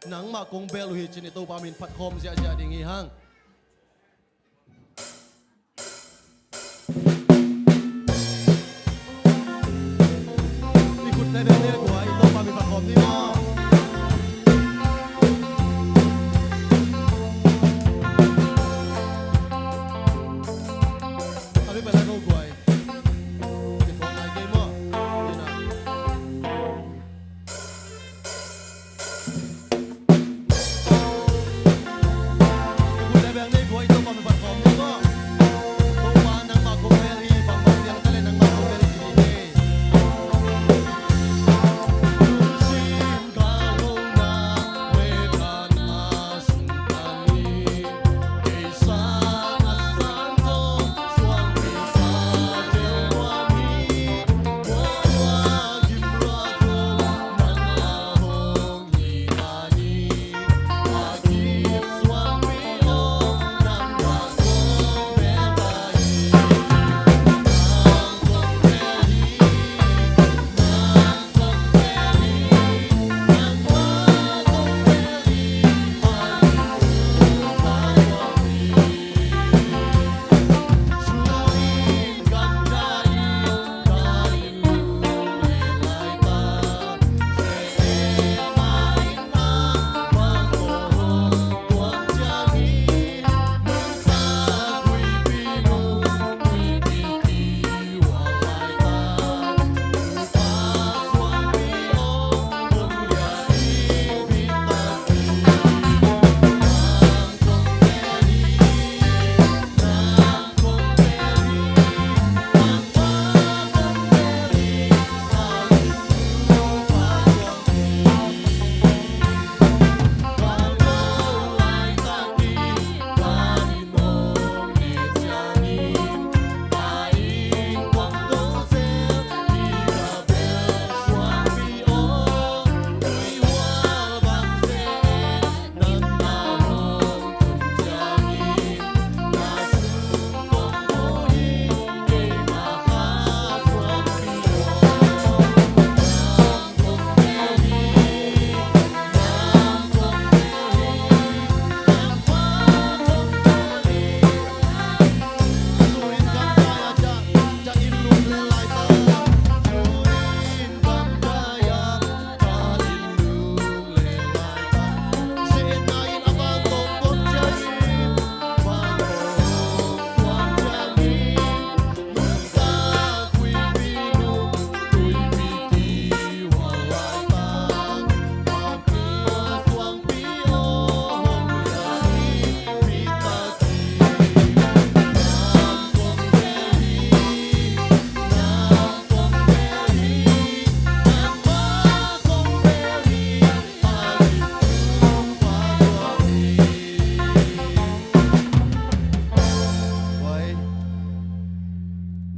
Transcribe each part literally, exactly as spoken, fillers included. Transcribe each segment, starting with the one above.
nangmah kong bel uh hi ci-in i Topa min phat khawm ziahziah ding hi hang. I khut le beng ni guai, i Topa min phat khawm ni maw. A mi pela ko guai. I khawm lai kei maw. Ina.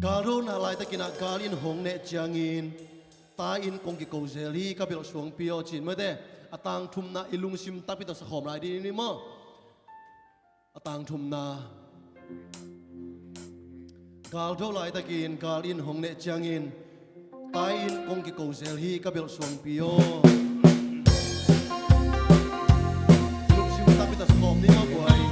Gal rona laitakin ah gal in hong neh ciangin, tai-in kong kiko zel hi, ka belh suangpi aw, ci-in maw te. A tangthumna i lungsim takpi tak sa khawm lai ding ni maw. A tangthumna. Gal do laitakin gal in hong neh ciangin, tai-in kong kiko zel hi, ka belh suangpi aw. Lungsim takpi tak sa khawm ni maw guai.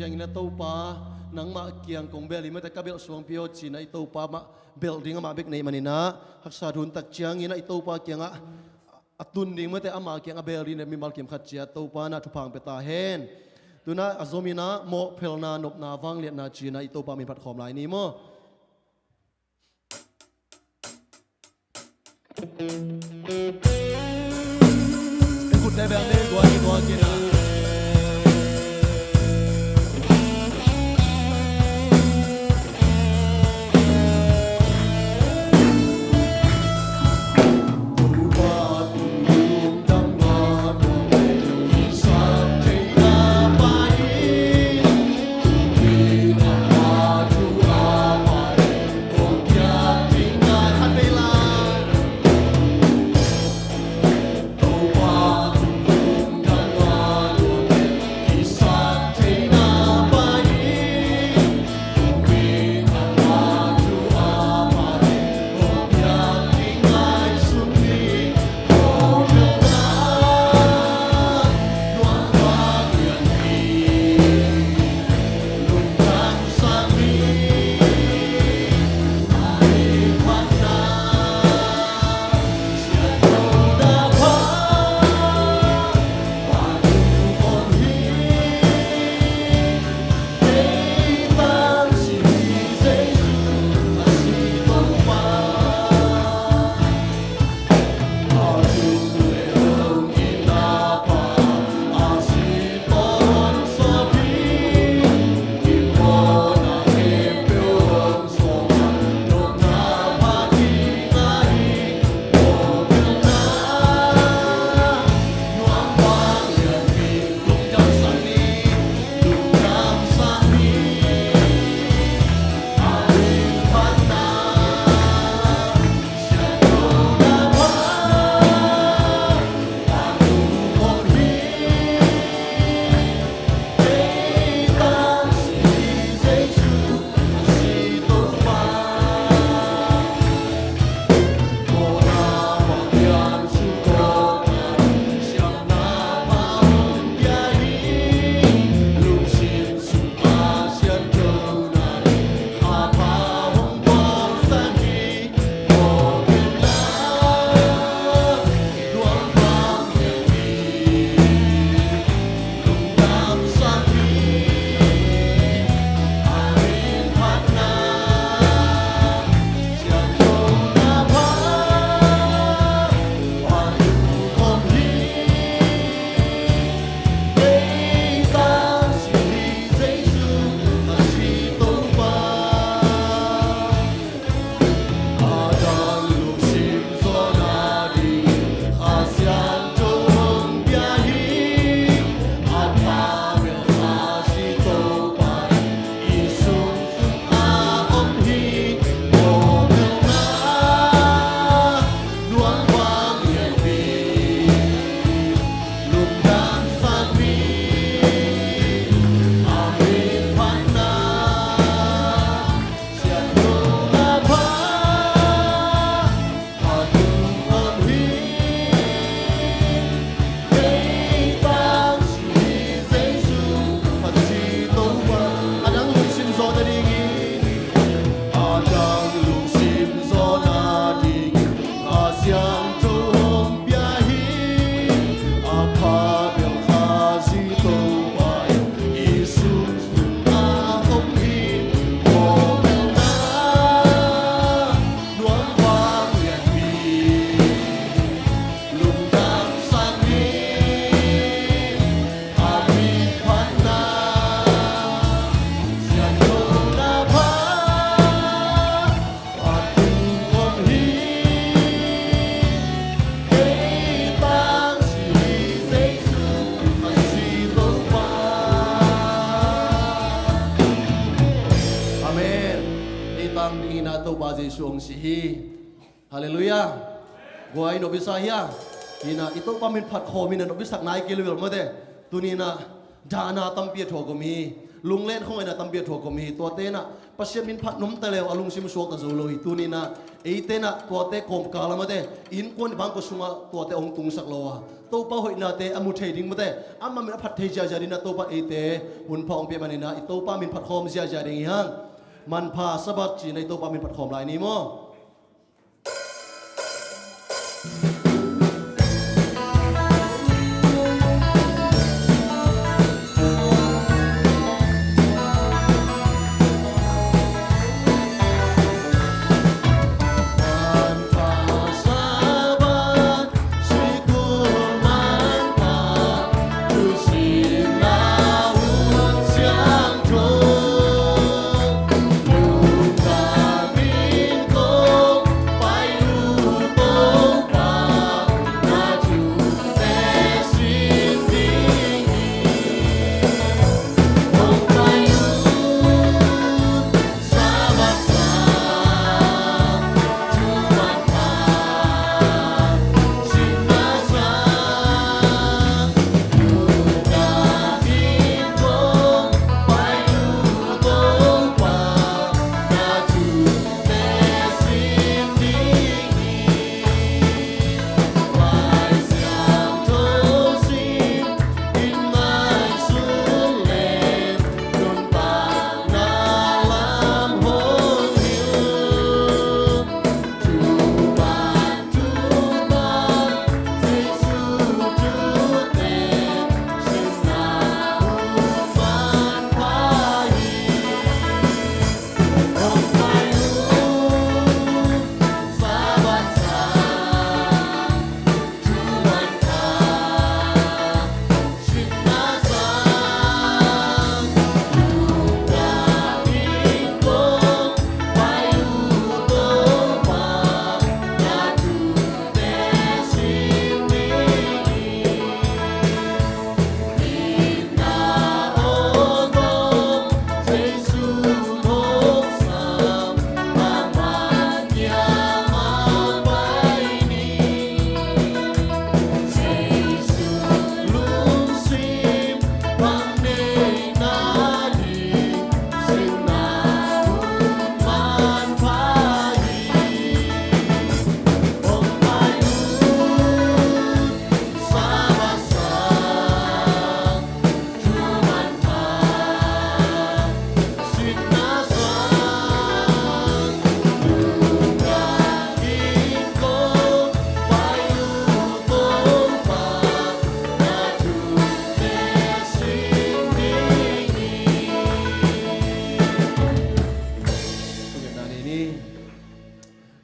Ciangin ah Topa, nangmah kiang kong bel hi mate, ka belh suangpi aw ci-in ah i Topa mah belh ding amah bek nei manin ah, haksa thuntak ciangin ah i Topa kiangah a tun ding mate, ama kiangah a bel ding mimal kim khat ciat Topa in ah thupha hong pia ta hen. Tu-in ah a zomin ah mawhphelhna, nopna, vangliatna ci-in ah i Topa min phat khawm lai ni maw. Amen. Ei tang dingin ah Topa Jesuh hong si hi. Halleluiah. Guai, nop i sa hia? Hi-in ah i Topa min phat khawm in ah nop i sak nai kei lel mate. Tuni-in ah dahna tampi a thuak om hi. Lunglen khong in ah tampi a thuak om hi. Tuate in ah Pasian min phat nuam ta leh a lungsim suakta zo lo hi. Tuni-in ah eite in ah tuate kawmkal ah mate, innkuan bangkua sungah tuate hong tungsak lo a, Topa hoihnate a mu thei ding mate, amah min a phat thei ziahziah dingin ah Topa eite hun pha hong pia manin ah i Topa min phat khawm ziahziah ding hi hang. Manpha Sabbath ci-in ah i Topa min phat khawm lai ni maw?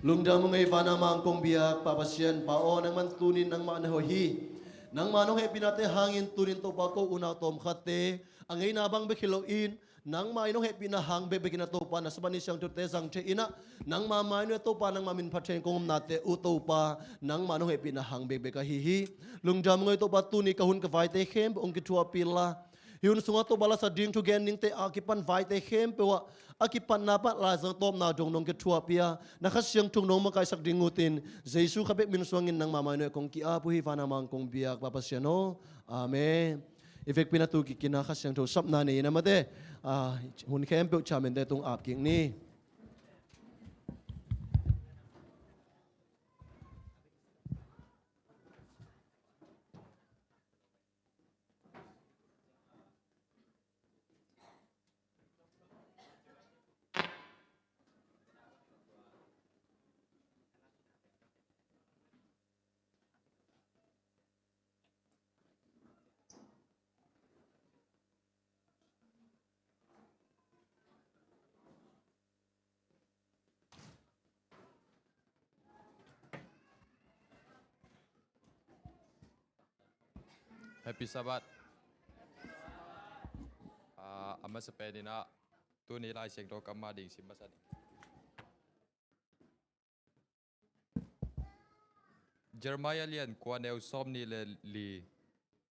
Lungdam ung ei, van a mang kong biak Pa Pasian, Pa aw, nangman tunin nangmah na hoih hi. Nangmah nong hehpihnate hangin tunin Topa ko unau tawmkhatte a ngeina bang bek hi loin, nangmah in hong hehpihna hang bekbekin a Topa na Sabbath ni siangthote zang thei in ah, nangmah mai nuai a Topa nangmah min phat thei in kong omnate uh Topa nangmah nong hehpihna hang bekbek ahi hi. Lungdam ung ei Topa, tuni ka hun ka vaite khempeuh hong kithuahpih inla, hih hun sungah Topa lasa ding thugen dingte a kipan vaite khempeuh ah a kipatna pan laizang tawpna dong nong kithuahpih a, na Kha Siangtho nong makaihsak ding utin, Jesu Kha bek min suangin nangmah mai nuai kong ki-ap uh hi, van a mang kong biak Pa Pasian aw. Amen. I vekpi-in a tu kikin a Kha Siangtho sapna nei-in a mate, ah, hun khempeuh chairman-te tung ap kik ni. Happy Sabbath. Ah, a masa penin ah tuni Lai Siangtho kammal ding sim masa ding. Jeremiah lian kua, neu sawmnih le li.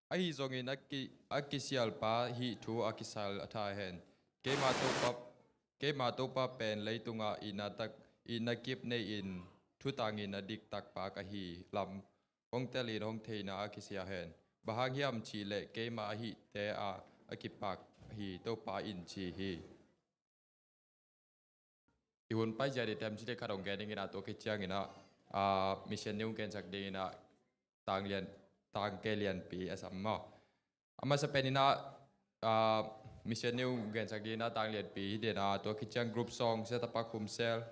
Ahi zongin a ki, a kisialpa hih thu a kisal a tha hen. Keima Topa, keima Topa pen leitungah itna tak, itna kip nei-in thutangin a diktakpa ka hi lam hong telin hong theihna a kisia hen. Bang hang hiam cih leh keima ahihte a, a kipak hi Topa in ci hi. i hun paizia ding tem ci le khat hong gen ding in ah, tua khit ciangin ah, ah, mission ni hong gensak ding in ah, tang lian, tang ke lianpi a sam maw. A masa pen in ah, ah, mission ni hong gensak ding in ah, tang lianpi hi ding in ah, tua khit ciang group song, set up a khum sel,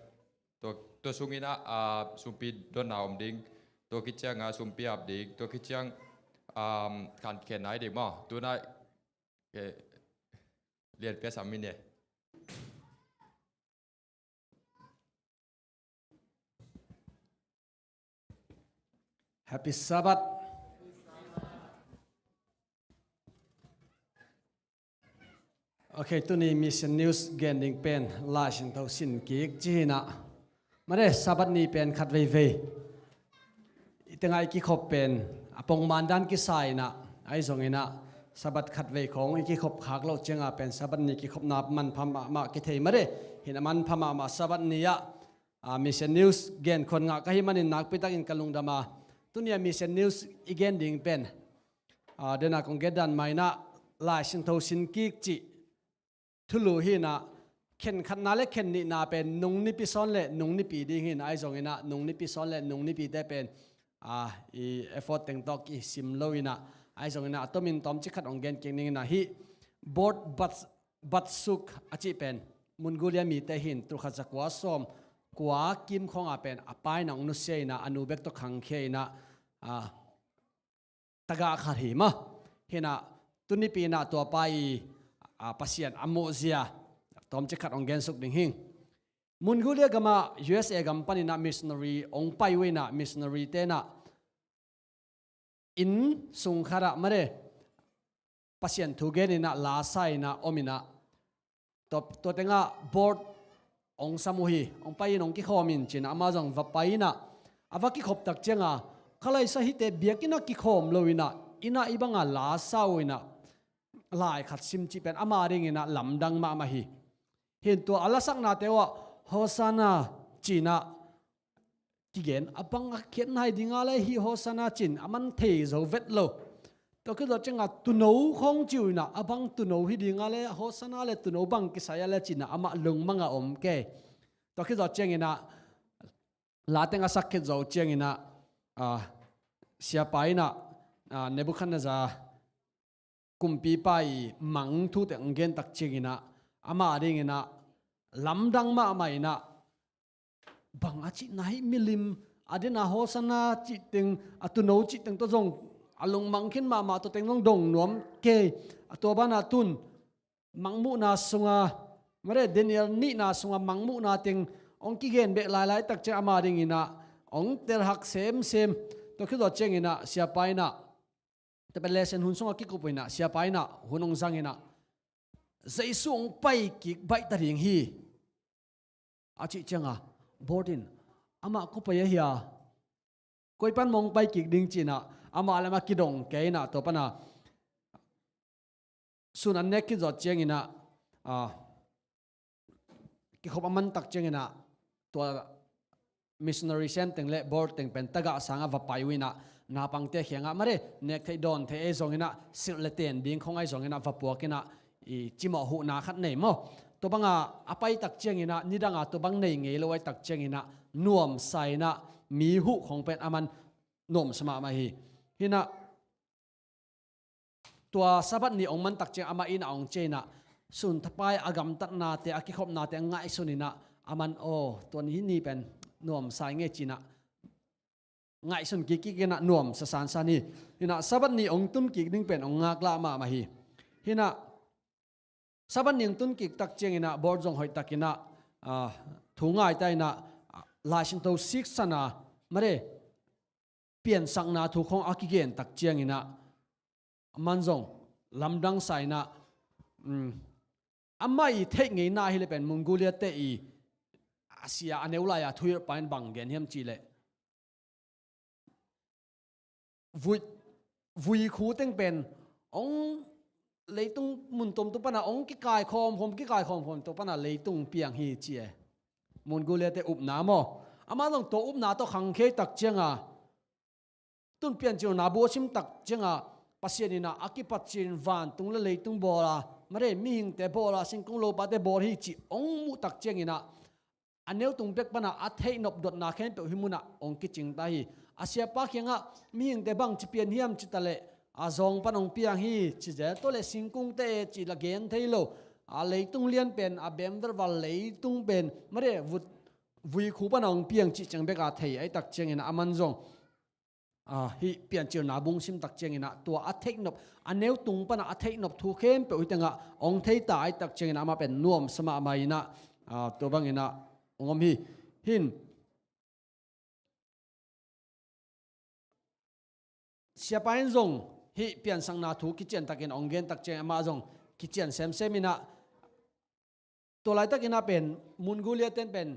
tua, tua sung in ah, ah, sumpi donna om ding, tua khit ciang ah, sumpi ap ding, tua khit ciang, ah, khan khen nai ding maw. Tu in ah, ke, lianpi a sam mi ne. Happy Sabbath. Ok, tuni mission news gen ding pen Lai Siangtho sin kik ci hi in ah. Mare, Sabbath ni pen khat veivei i teng ah i kikhop pen a pongman dan kisa in ah, ahi zongin ah Sabbath khat vei khong i kikhop khak loh ciang a pen Sabbath ni kikhopna manpha mahmah kithei mare. Hi in ah manpha mahmah Sabbath ni ah, ah, mission news gen khon ngah ka hih manin nakpi takin ka lungdam a. Tuni a mission news i gen ding pen, ah, den a kong gen dan mah in ah Lai Siangtho sin kik cih thulu hi in ah, khen khatna le khen nihna pen nung nipi sawn le nung nipi ding hi in ah, ahi zongin ah nung nipi sawn le nung nipite pen, ah, i effort teng tawh kisim lo in ah, ahi zongin ah a tomin tawmcik khat hong gen kik ning in ah, hih Bord Bat-, Batsuk a cih pen Mongolia mite hi in, tulkhat zakua sawm kua kim khawng a pen a pa in ah hong nusia in ah, a nu bek tawh khangkhia in ah, ah, tagah khat hi maw. Hi in ah tuni pi in ah tua pa i, ah, Pasian a muhzia tawmcik khat hong gensuk ding hi. Mongolia gam ah U S A gam pan in ah missionary hong pai uh in ah, missionary te in ah inn sung khat ah mare, Pasian thu gen in ah, la sa in ah om in ah, tua, tua teng ah board hong sam uh hi. Hong pai in, hong kikhawm in ci in ah, amah zong va pai in ah, a va kikhop tak ciang a, kha lai sa hite biakinn ah kikhawm lo in ah, inn ah i bang a la sa uh in ah, lai khat sim cih pen ama ding in ah lamdang mahmah hi. Hi in tua a lasaknate uh ah Hosanna ci in ah kigen, a bang a khiatna hi ding a le, hih Hosanna ci in aman thei zo vet lo. Tua khit zawh ciang a tuuno khawng ci uh in ah, a bang tuuno hi ding a le, Hosanna le tuuno bang kisai a le ci in ah amah lungmang a om kei. Tua khit zawh ciang in ah, la teng a sak khit zawh ciang in ah, ah, siapa in ah, ah, Nebuchadnezzar kumpipa i mang thu teng hong gen tak ciang in ah, ama ding in ah lamdang mahmah in ah, bang a cihna hi, milim a den a Hosanna cih teng, a tuuno cih teng tawh zong a lungmang khin mahmah, tua teng zong dong nuam kei. A tua ban ah tun mangmuhna sung a, mare, Daniel nihna sung a mangmuhna teng hong kigen beh lailai tak ciang ama ding in ah hong telhak semsem. Tua khit zawh ciang in ah siapa in ah, tua pen lesson hun sung a kikup uh in ah, siapa in ah hun hong zang in ah, Jesu hong pai kik baih ta ding hi, a cih ciang a, board in, amah kua pai ahi a, koi pan maw hong pai kik ding ci in ah, amah le amah kidong kei in ah, tua pan a sun an nek khit zawh ciang in ah, ah, kikhop a man tak ciang in ah, tua missionary sem teng le board teng pen tagah sang a va pai uh in ah, naupangte kiang ah, mare, nek theih dawn theih ahi zong in ah, silh le ten ding khawng ahi zong in ah va puak in ah, i cimawh huhna khat nei maw. Tua bang a a pai tak ciang in ah, nidang a tua bang nei ngei lo ahi tak ciang in ah, nuamsa in ah, mi huh khawng pen aman nuamsa mahmah hi. Hi in ah, tua Sabbath ni hong man tak ciang amah inn ah hong ciah in ah, sun thapai a gamtatnate, a kikhopnate a ngaihsun in ah, aman, aw, tua ni, ni pen nuamsa ing e ci in ah, ngaihsun kikkik in ah nuamsa sansan hi. Hi in ah Sabbath ni hong tun kik ding pen hong ngaklah mahmah hi. Hi in ah Sabbath ni hong tun kik tak ciang in ah board zong hoih tak in ah, ah, thu ngai ta in ah, ah, Lai Siangtho siksan a, mare, piansakna thu khawng a kigen tak ciang in ah, aman zong lamdang sa in ah, um, amah i theih ngeina hi le pen Mongolia te i a sia a neu lai a thuhilhpa in bang gen hiam cih leh, vui, vui khu teng pen hong, leitung mun tuamtuam pan a hong kikai khawmkhawm, kikai khawmkhawm, tua pan a leitung piang hi ci e. Mongolia te upna maw. Amah zong tua upna tawh khangkhia tak ciang a, tun Piancilna bu a sim tak ciang a, Pasian in ah a kipat cin vantung le leitung bawl a, mare, mihingte bawl a, singkung lopate bawl hi cih hong muh tak ciang in ah, a neutung bek panah a theihnop dotna khempeuh hih munah hong kicing ta hi. A siapa kiangah mihingte bang ci pian hiam ci taleh a zawng pan hong piang hi ci zel. Tua leh singkungte e ci la gen thei lo. A leitung lian pen a bem velval leitung pen mare vut vui khu panah hong piang cih ciang bek a thei ahih tak ciangin a man zong a, hih Piancilna bung sim tak ciangin ah tua a theihnop, a neutung panah a theihnop thu khempeuh hih tengah hong thei ta ahih tak ciangin ah amah pen nuamsa mahmah in ah, a, tua bangin ah hong om hi. Hin siapa in zong hih piansakna thu kician takin hong gen tak ciangin amah zong kician semsem in ah, tua laitakin ah pen Mongolia ten pen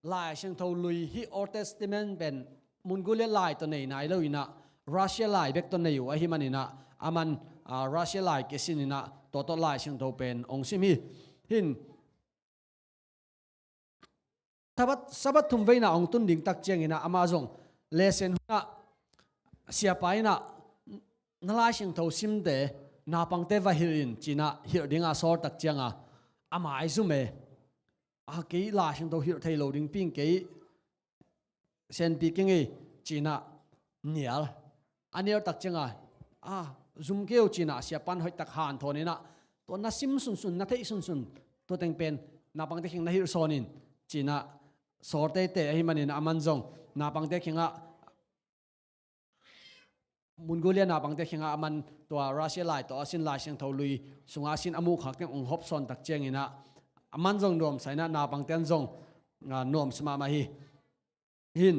Lai Siangtho lui hih Old Testament pen Mongolia lai tawh nei nai lo in ah Russia lai bek tawh nei uh ahih manin ah aman, a, Russia lai kisin in ah tua tawh Lai Siangtho pen hong sim hi. Hin Sabbath, Sabbath thum veina hong tun ding tak ciangin ah amah zong lesson hunah siapa in ah na Lai Siangtho simte naupangte va hilh in ci-in ah hilh dingah sawl tak ciangah a maizum e. A, kei Lai Siangtho hilh thei lo ding ping kei, senpi keng ei ci-in ah nial. A nial tak ciangah a zum kei o ci-in ah siapa in hoih tak hanthawn in ah tua na sim sunsun, na theih sunsun, tua teng pen naupangte kiang na hilh sawn in ci-in ah sawl teitei ahih manin ah aman zong naupangte kiangah Mongolia naupangte kiangah aman tua Russia lai tawh a sin Lai Siangtho lui sungah a sin a muhkhak teng hong hawm sawn tak ciangin ah aman zong nuamsa in ah naupangte in zong, a, nuamsa mahmah hi. Hin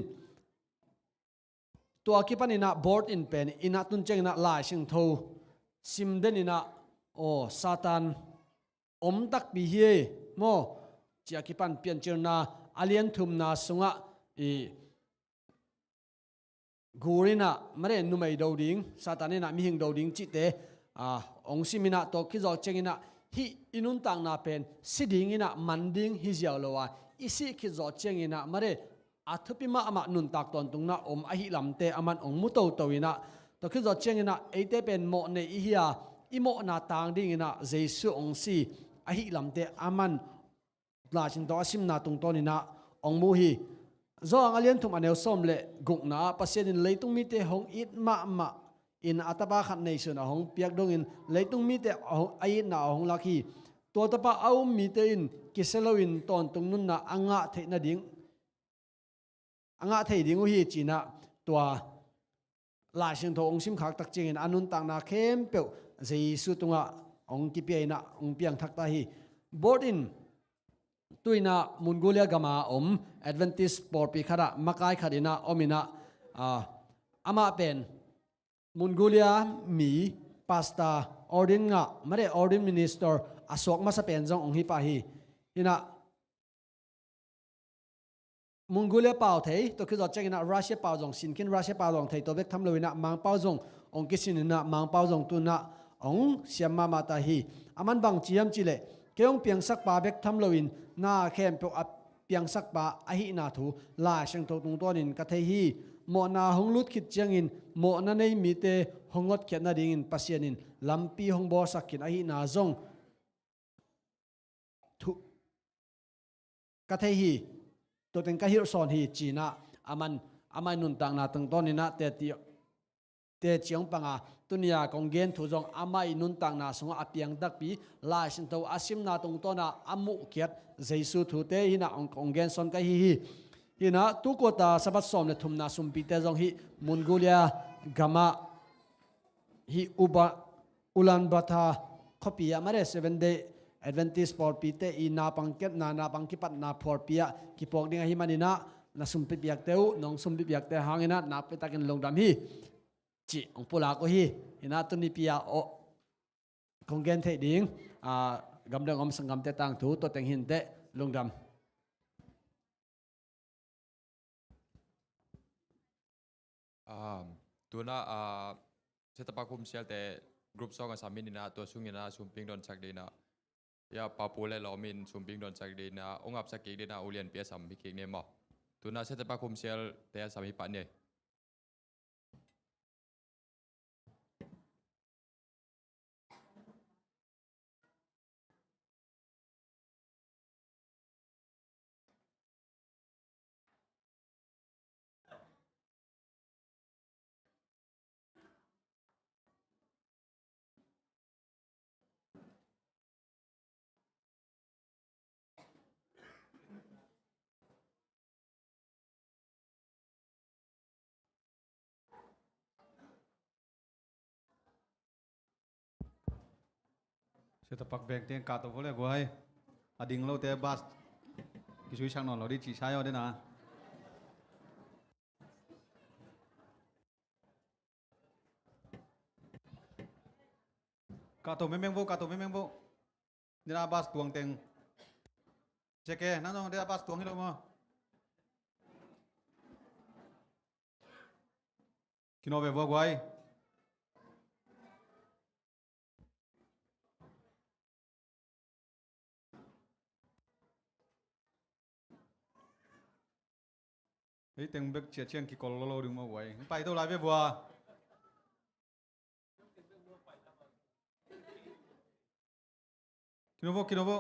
tua kipan in ah board in pen inn ah tun ciangin ah Lai Siangtho sim den in ah, aw, Satan om takpi hi ei maw, ci-a kipan Piancilna a lian thumna sungah i gur in ah mare numei do ding, Satan in ah mihing do ding cihte, a, hong sim in ah tua khit zawh ciangin ah hih i nuntakna pen si ding in ah man ding hi ziau lo a, i sih khit zawh ciangin ah mare a thupi mahmah nuntak tawntungna om ahih lamte aman hong mu toto in ah tua khit zawh ciangin ah eite pen mawh nei i hi a, i mawhna tang dingin ah Jesu hong si ahih lamte aman Lai Siangtho a simna tungtawnin ah hong mu hi. Johan a lian thum a neu sawm le gukna ah Pasian in leitung mite hong it mahmah in a tapa khat neisun a hong piak dongin leitung mite a hong, a itna a hong lak hi. Tua tapa a um mite in kisia loin tawntung nunna a ngah theih nading a ngah thei ding uh hi ci-in ah tua Lai Siangtho hong simkhak tak ciangin a nuntakna khempeuh Jesu tungah hong kipia in ah hong piangthak ta hi. Board in tu-in ah Mongolia gama om Adventist pawlpi khatah makai khat in ah om in ah, a, amah pen Mongolia mi pastor ordain ngah, mare ordain minister a suak masa pen zong hong hi pah hi. Hi in ah Mongolia pau thei, tua khit zawh ciangin ah Russia pau zong sin khin, Russia pau zong thei tua bek tham lo in ah Mangpau zong hong kisin in ah Mangpau zong tu-in ah hong siam mahmah ta hi. Aman bang ci hiam cih leh, kei hong piangsakpa bek tham loin na khempeuh a piangsakpa ahihna thu Lai Siangtho tungtawnin ka thei hi. Mawhna hong lut khit ciangin mawhna nei mite hong hotkhiat nadingin Pasian in lampi hong bawlsak khin ahihna zong thu ka thei hi. Tua teng ka hilh sawn hi ci-in ah aman, amah i nuntakna tungtawnin ah teci, teci hong pang a, tuni-a kong gen thu zong amah i nuntakna sungah a piang takpi Lai Siangtho a simna tungtawn ah a muhkhiat Jesu thute hi in ah hong, hong gen sawn ka hi hi. Hi in ah tu quarter Sabbath sawm le thumna sumpite zong hih Mongolia gamah hih Uba, Ulaanbaatar khuapi ah mare Seventh Day Adventist pawlpite i naupang kepna, naupang kipatna phualpi ah kipuak ding ahih manin ah na sumpi piakte uh, nong sumpi piakte hangin ah nakpi takin lungdam hi cih hong pulak uh hi. Hi in ah tuni pi-a aw kong gen theih ding, a, gamdang om sanggamte tangthu tua teng hi inteh, lungdam. Um, tu-in ah, ah, siatapa khum sialte group song a sam hi in ah tua sungin ah sumping dawnsak dingin ah, ya, Papu le Lawm in sumping dawnsak dingin ah, ong apsak kik dingin ah, ulianpi a sam hi kik ni maw. Tu-in ah siatapa khum sialte a sam hi pah ni. Sia Tapak Veng teng kahto vo le guai. A ding lote bus kisuisak nawn lo ding ci sa aw den a. Kahto mengmeng vo, kahto mengmeng vo. Dena bus tuang teng. Ceke, nang zong dena bus tuang hi lo maw? Kino ve vo guai. Hei teng bek ciah ciang kikol lo lo ding maw guai. Hei pai to lai ve vua. Kino vo, kino vo.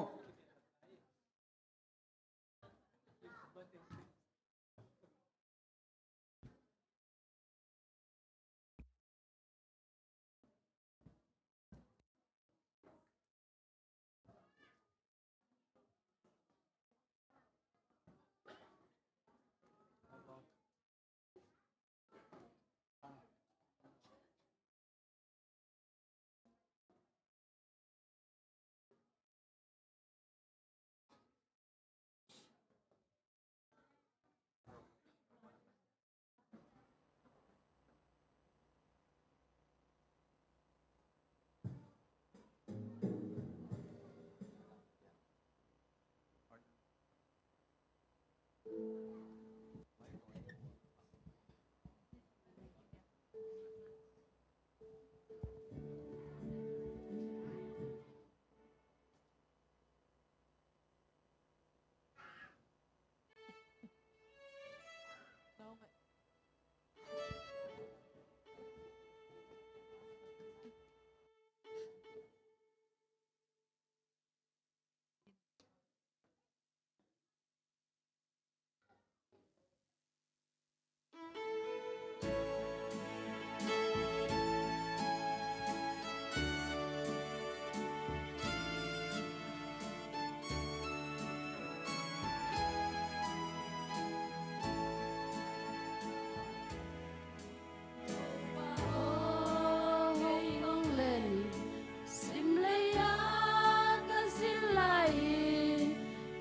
Sim lei-ah ka zin lai-in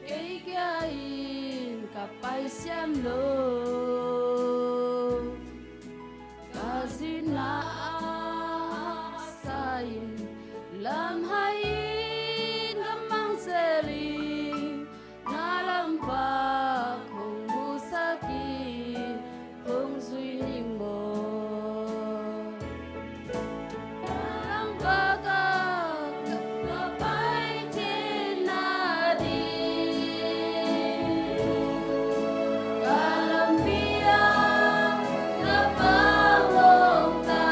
kei kia in ka pai siam lo. Ka zinna a sa-in lamhai-in ka mang zel in, na lampak hong musak in hong zui ning maw. Na lampak ah ka pai theihna ding, ka lampi ah na pau hong ta.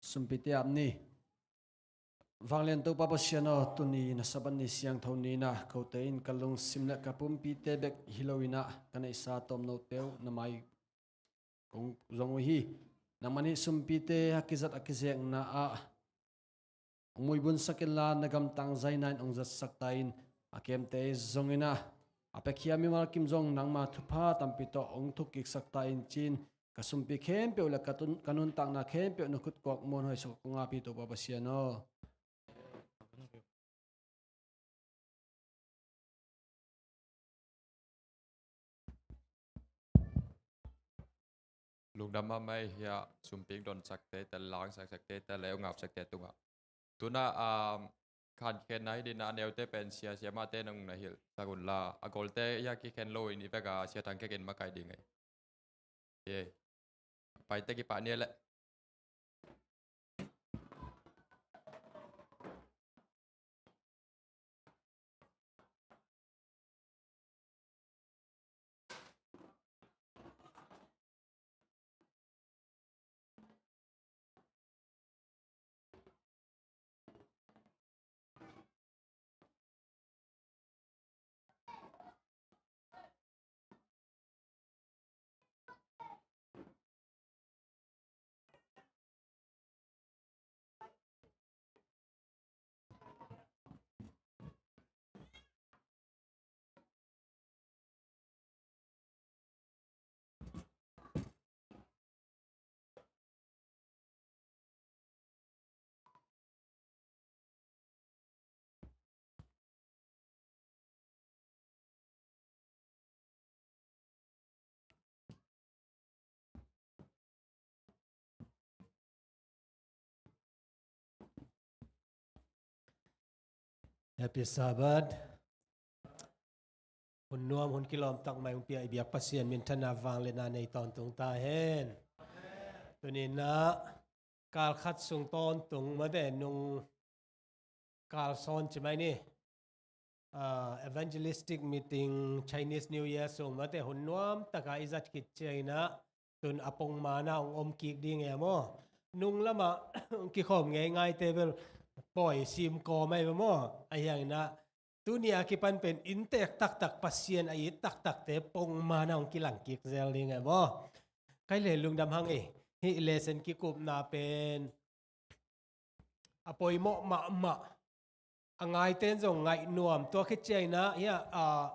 Sumpite ap ni. Vanglian Topa Pasian aw, tuni na Sabbath ni siangtho ni-in ah kote in ka lungsim le ka pumpite bek hi lo-in ah ka neihsa tawmnote uh na mai kong zong uh hi. Nangmah in hih sumpite a kizat a kizekna ah hong muibunsak inla, na gamtang zaina in hong zatsak ta in. A kemte zong in ah a piakhia mimal kim zong nangma thupha tampi tawh hong thukkiksak ta in ci-in, ka sumpi khempeuh le ka tun-, ka nuntakna khempeuh na khutkuak muanhuai sungah kong ap hi, Topa Pasian aw. Lungdam mahmah hi a, sumpi hong donsakte, tel lang saksakte, tel le hong apsakte tungah. Tu-in ah, um, khan kikhenna hi ding a, a neute pen sia, siamahte nong na hilhsak unla, a golte hi a, kikhen lo-in i vek a, Sia Thang Kek in makaih ding hi. Ye. Paite kipah ni leh. Happy Sabbath. Hun nuam, hun kilawm tak mai hong pia i biak Pasian minthanna, vangliatna nei tawntung ta hen. Tuni-in ah kal khat sung tawntung mate, nung kal sawn ci mai ni. Ah, evangelistic meeting, Chinese New Year sung mate, hun nuam taka i zat khit ciangin ah, tun a pongman ah hong om kik ding e maw. Nung lamah hong kikhawm ngeingaite bel pawi sim kawm ahi ve maw. Ahi hangin ah, tuni a kipan pen inntek taktak, Pasian a it taktakte pongman ah hong kilang kik zel ding e maw. Kei le lungdam hang e, hih lesson kikupna pen a poimawh mahmah. A ngaite in zong ngaih nuam, tua khit ciangin ah, hia, ah,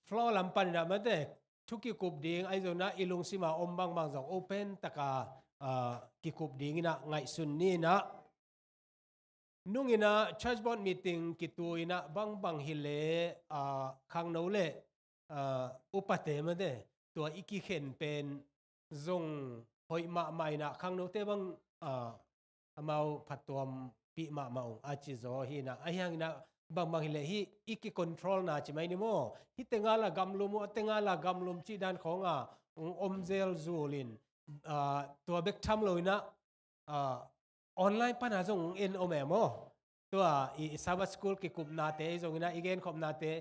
floor lam panin ah mate, thu kikup ding ahi zongin ah i lungsim a om bangbang zong open taka, ah, kikup dingin ah ngaihsun ni-in ah. Nungin ah church board meeting kitu-in ah bangbang hileh, ah, khangno le, ah, upate mate, tua i kikhen pen zong hoih mahmah in ah, khangnote bang, ah, amau phattuampih mahmah ung a ci zaw hi-in ah. Ahi hangin ah bangbang hileh hih i kicontrolna ci mai ni maw. Hih teng ah la gamlum uh, a teng ah la gamlum cih dan khawng a hong om zelzul in, ah, tua bek tham lo-in ah, ah, online pan a zong hong en om e maw. Tua i, i Sabbath School kikupnate, i zongin ah i genkhopnate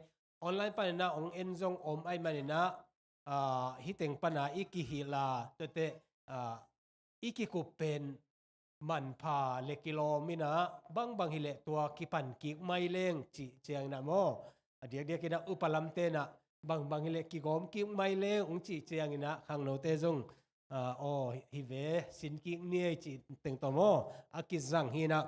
online panin ah hong en zong om ahih manin ah, ah, hih teng pan a i kihilh a, tuate, ah, i kikup pen manpha le kilawm in ah, bangbang hileh tua kipan kik mai leng cih ciangin ah maw. A diakdiakin ah upa lamte in ah bangbang hileh kigawm kik mai leng hong cih ciangin ah khangnote zong, ah, aw, hi ve, sin kik ni ei cih teng tawh maw, a kizang hi-in ah.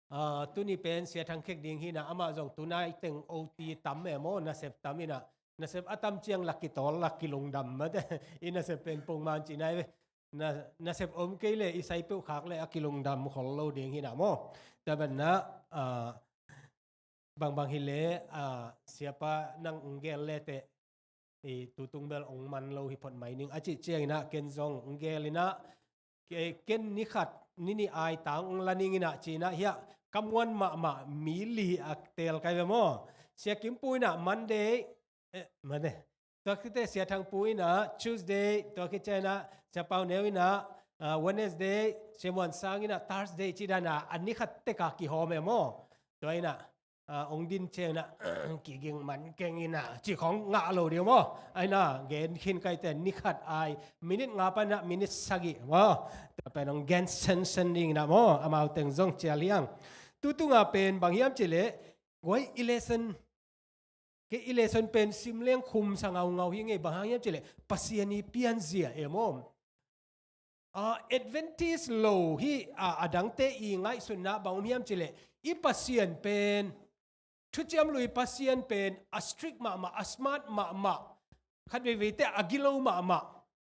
Ah, tuni pen Sia Thang Kek ding hi-in ah, amah zong tunai teng O T tam e maw, nasep tam in ah. Nasep a tam ciang la kitawl, la kilungdam mate. I nasep pen pongman cih nai ve. Na, nasep om kei le i sai peuh khak le a kilungdam khol lo ding hi-in ah maw. Tua ban ah, ah, bangbang hileh, ah, siapa nang hong gel leteh, i tutung bel hong man lo hi phot mai ning a cih ciangin ah ken zong hong gel in ah, ke-, ken ni khat, ni nih ai tang hong la ning in ah ci-in ah, hia, ka muan mahmah mi li a teel kai ve maw. Sia Kim Pu in ah Monday, eh, mate. Tua khit teh Sia Thang Pu in ah Tuesday, tua khit ciangin ah Sia Pau Neu in ah, ah, Wednesday, Sia Muan Sang in ah Thursday cih dan a, a ni khat tek a kihawm e maw. Tua in ah ah, ong din ciang inah, kiging man keng inah, ci khong ngah lo ding maw. Aina, gen khin kaite, ni khat ai, minit nga pan inah, minit sagih maw. Tua pen ong gen sensen ding inah maw, amau teng zong cial hiang. Tutunga pen bang hiam cih leh, guai i lesson, kei i lesson pen sim leng khum sa ngaungau hi ngei, bang hang hiam cih leh, Pasian i pianzia e maw. Ah, Adventist lo hi, ah, a dangte i ngaihsutna bang om hiam cih leh, i Pasian pen, thuciam lui Pasian pen, a strict mahmah, a smart mahmah, khat veiveite a gilo mahmah,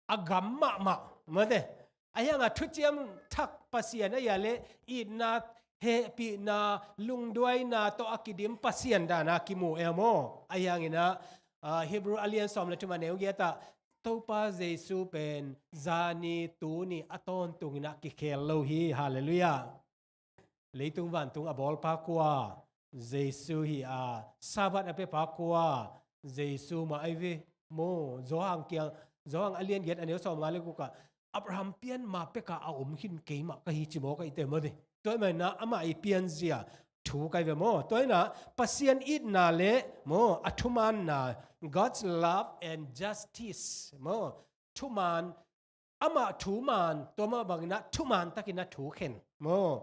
a gam mahmah, mate. Ahi hanga thuciam thak Pasian ahi a leh, itna, hehpihna, lungduaina tawh a kidim Pasian dana kimu e maw. Ahi hang inah, ah, Hebrew a lian sawm le thum a neu giat ah, Topa Jesu pen zani tuni a tawntung inah kikhel lo hi. Halleluiah. Leitung vantung a bawlpa kua? Jesu hi a. Sabbath a piapa kua? Jesu mah ahi ve maw. Johan kiang, Johan a lian giat a neu sawm nga le guk ah, Abraham pian ma peka a om khin keimah ka hi ci maw ka hite maw te. Tua ahih manin ah amah i pianzia thu ka hi ve maw. Tua inah Pasian itna le maw, a thumaanna, God's love and justice maw. Thumaan, amah thumaan, tua mah bangin ah thumaan takin ah thu khen maw.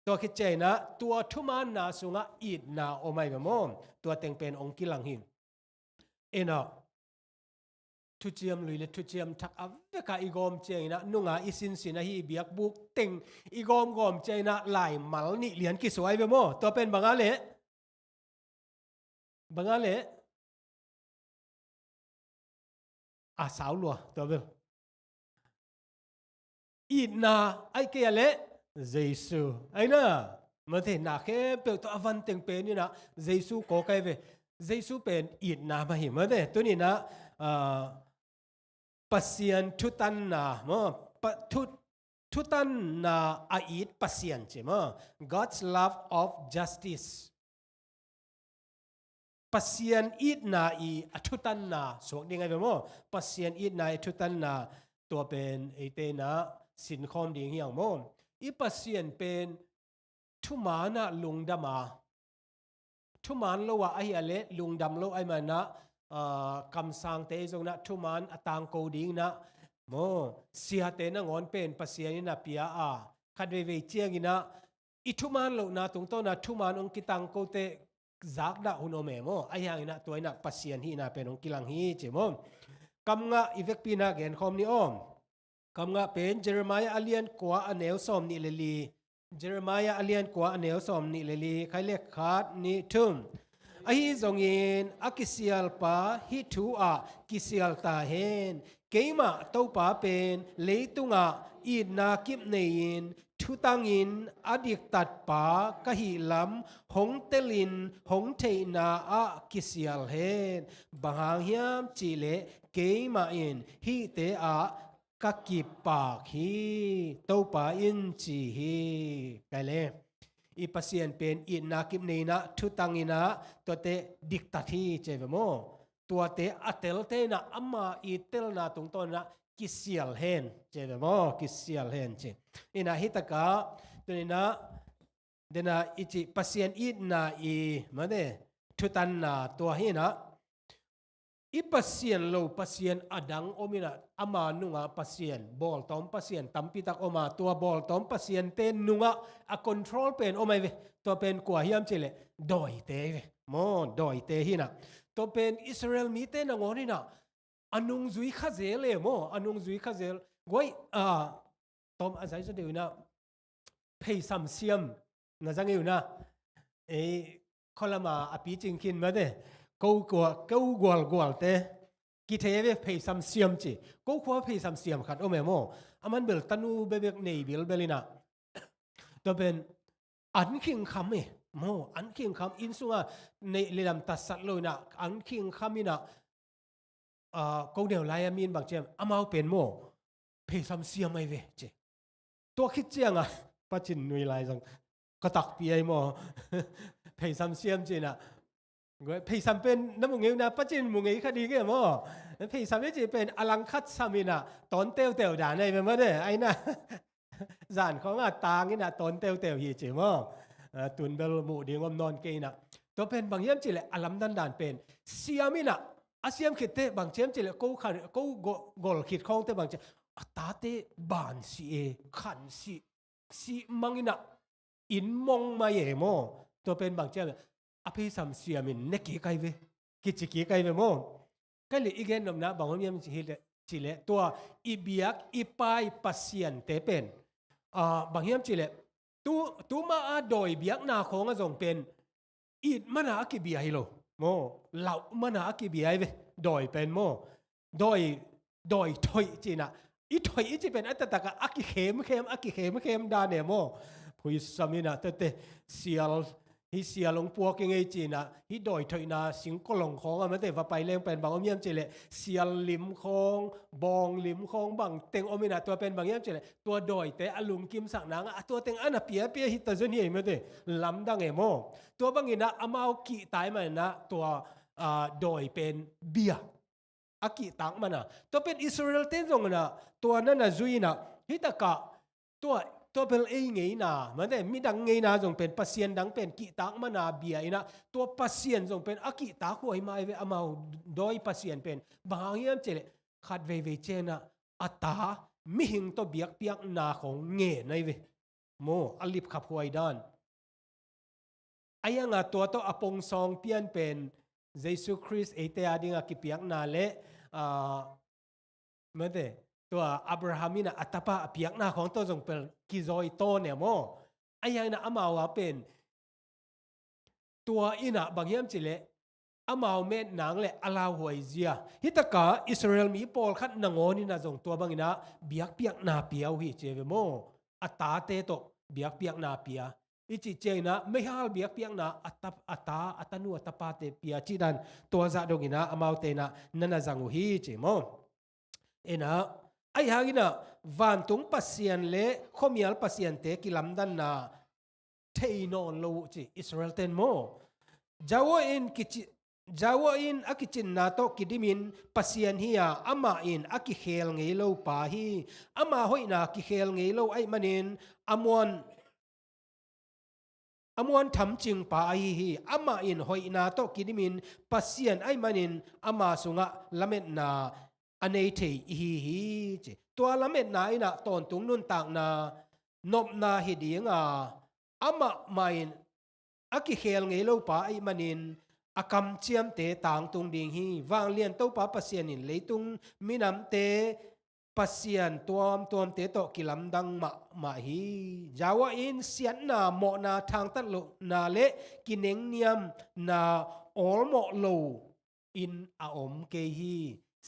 Tua khit ciang inah tua thumaanna sungah itna om ahi ve maw. Tua teng pen ong kilang hi. Inah, thuciam lui le thuciam thak a veka i gawm ciang inah, nunga i sinsin ahi biakbuk teng i gawmgawm ciang inah, laimal nih lian kisuai ve maw. Tua pen banga leh, banga leh, a sau lua, tua bel. Itna ahi kei a leh, Jesu ahi na. Mate, na khempeuh tawh a van teng pen inah Jesu kawk ahi ve. Jesu pen itna mah hi. Mate, tuni inah, ah, Pasian thutanna maw, pa, thu, thutanna a it Pasian ci maw. God's love of justice. Pasian itna i a thutanna suak ding ahi ve maw. Pasian itna i a thutanna, tua pen eite inah sinkhawm ding hi hang maw. I Pasian pen thumaan ah lungdam a, thumaan lo ah ahi a leh lungdam lo ahih manin ah, ah, kamsangte zong inah thumaan a tangko ding inah maw, siate nangawn pen Pasian in a pia a, khat veivei ciang inah i thumaan lohna tungtawn ah thumaan ong kitangkote zakdah hun om e maw. Ahi hang inah tua inah Pasian hihna pen ong kilang hi ci maw. Kamngah i vekpi inah genkhawm ni aw. Kamngah pen Jeremiah a lian kua a neu sawm nih le li. Jeremiah a lian kua a neu sawm nih le li. Khai le khat nih thum. Ahi zongin a kisialpa hih thu ah kisial ta hen. Keimah Topa pen leitungah itna kip nei-in thutangin a diktatpa ka hih lam hong telin hong theihna ah kisial hen. Bang hang hiam cih leh keimah in hihte ah ka kipak hi, Topa in ci hi. Kai le, i Pasian pen itna kip nei inah thutang inah tuate diktat hi ci ve maw. Tuate a telte inah ama i telna tungtawn inah kisial hen ci ve maw, kisial hen ci. Inah hi takah tuni inah dena i cih Pasian itna i mate thutanna tua hi inah, i Pasian lo Pasian a dang om inah, ama nunga Pasian, bawltawm Pasian tampitak om a, tua bawltawm Pasiante nungah a control pen om ahi ve. Tua pen kua hiam cih leh dawite ahi ve maw, dawite hi inah. Tua pen Israel mite nangawn inah a nungzui kha zel e maw, a nungzui kha zel. Guai, ah, tawm a zai zaw deuh inah pheisam siam na zang e uh na. Ei, khualama a picing khin mate, ko kua, ko gualgualte kithei ve, pheisam siam ci. Ko khua pheisam siam khat om e maw. A man bel tanu bebek nei bilbel inah, tua pen an khingkham e maw, an khingkham, inn sunga neih le lam tatsat lo inah an khingkham inah, ah, ko neu lai a min bang ciam, amau pen maw pheisam siam ahi ve ci. Tua khit ciangah Pa Cin nui lai zong ka takpi ahi maw. Pheisam siam ci inah, pheisam pen na mu ngei uh na, Pa Cin mu ngei kha ding e maw. Pheisam e ci pen a langkhat sam inah tawn teuteu dan ahi ve maw de, ahi na. Zan khawngah tang inah tawn teuteu hi ci maw. Ah, tun bel muh ding om nawn kei inah. Tua pen bang hiam cih leh a lamdang dan pen siam in ah, a siam khit teh bang hiam cih leh ko khan, ko go-, gol khit khawng teh bang hiam cih leh a tate ban sih e, khan sih, sih mang in ah inn mong mai e maw. Tua pen bang hiam cih leh a pheisam siam in ne kik ai ve, kici kik ai ve maw. Kei le i gen nopna bang om hiam cih leh, cih leh tua i biak i pai pasiante pen, ah, bang hiam cih leh tu, tu ma a dawi biakna khawng ah zong pen it man a a kibia hi lo maw, lauh man a a kibia hi ve, dawi pen maw. Dawi, dawi thoih cih in ah, i thoih i cih pen a taktak a a kikhemkhem, a kikhemkhem dan e maw. Phuisam in ah tete, sial, hih sial hong puak ing ei cih in ah, hih dawi thoihna singkolong khawng ah mate va pai leng pen bang om hiam cih leh sial lim khawng, bawng lim khawng bang teng om in ah, tua pen bang hiam cih leh tua dawite a lungkimsak nang ah tua teng a na piapia hi ta zen hi ei mate, lamdang e maw. Tua bang in ah amau kihtak man in ah tua, ah, dawi pen bia a kihtak man a. Tua pen Israel ten zong in ah tua na na zui in ah, hih tak ah tua, tua bel ei ngeina mate, midang ngeina zong pen, pasian dang pen kihtak man a bia in ah, tua pasian zong pen a kihtak huai mai ve, amau dawi pasian pen. Bang hang hiam cih leh khat veivei ciang in ah a ta mihing tawh biakpiakna khawng ngen ai ve maw, a lipkhap huai dan. Ahi hang a tua tawh a pong sawng pian pen Jesu Khrist eite a ding a kipiakna le, ah, mate, tua Abraham in ah a tapa a piakna khawng tawh zong pen kizawi tawn e maw. Ahi hang in ah amau a pen tua in ah bang hiam cih leh amau met nang le a lauhuai zia. Hih tak ah Israel mi pawlkhat nangawn in ah zong tua bang in ah biakpiakna pia uh hi ci ve maw. A tate tawh biakpiakna pia. I cih ciang in ah meihal biakpiakna a ta, a ta, a tanu a tapate pia cih dan tua zah dong in ah amaute in ah na na zang uh hi ci maw. In ah, ahi hang in ah vantung pasian le khuamial pasiante kilamdanna thei nawn lo uh ci Israel ten maw. Jawo in kici, Jawo in a kicinna tawh kidim in pasian hi a, amah in a kikhel ngei lo pa hi. Ama hoihna kikhel ngei lo ahih manin a muan, a muan thamcing pa ahi hi. Amah in hoihna tawh kidim in pasian ahih manin ama sungah lametna a nei thei i hi hi ci. Tua lametna in ah tawntung nuntakna, nopna hi ding a, amah mah in a kikhel ngei lo pa ahih manin a kamciamte tangtung ding hi. Vanglian Topa Pasian in leitung minamte pasian tuamtuamte tawh kilamdang mahmah hi. Jawo in siatna, mawhna, thangtat lohna le kinengniamna awlmawh lo in a om kei hi.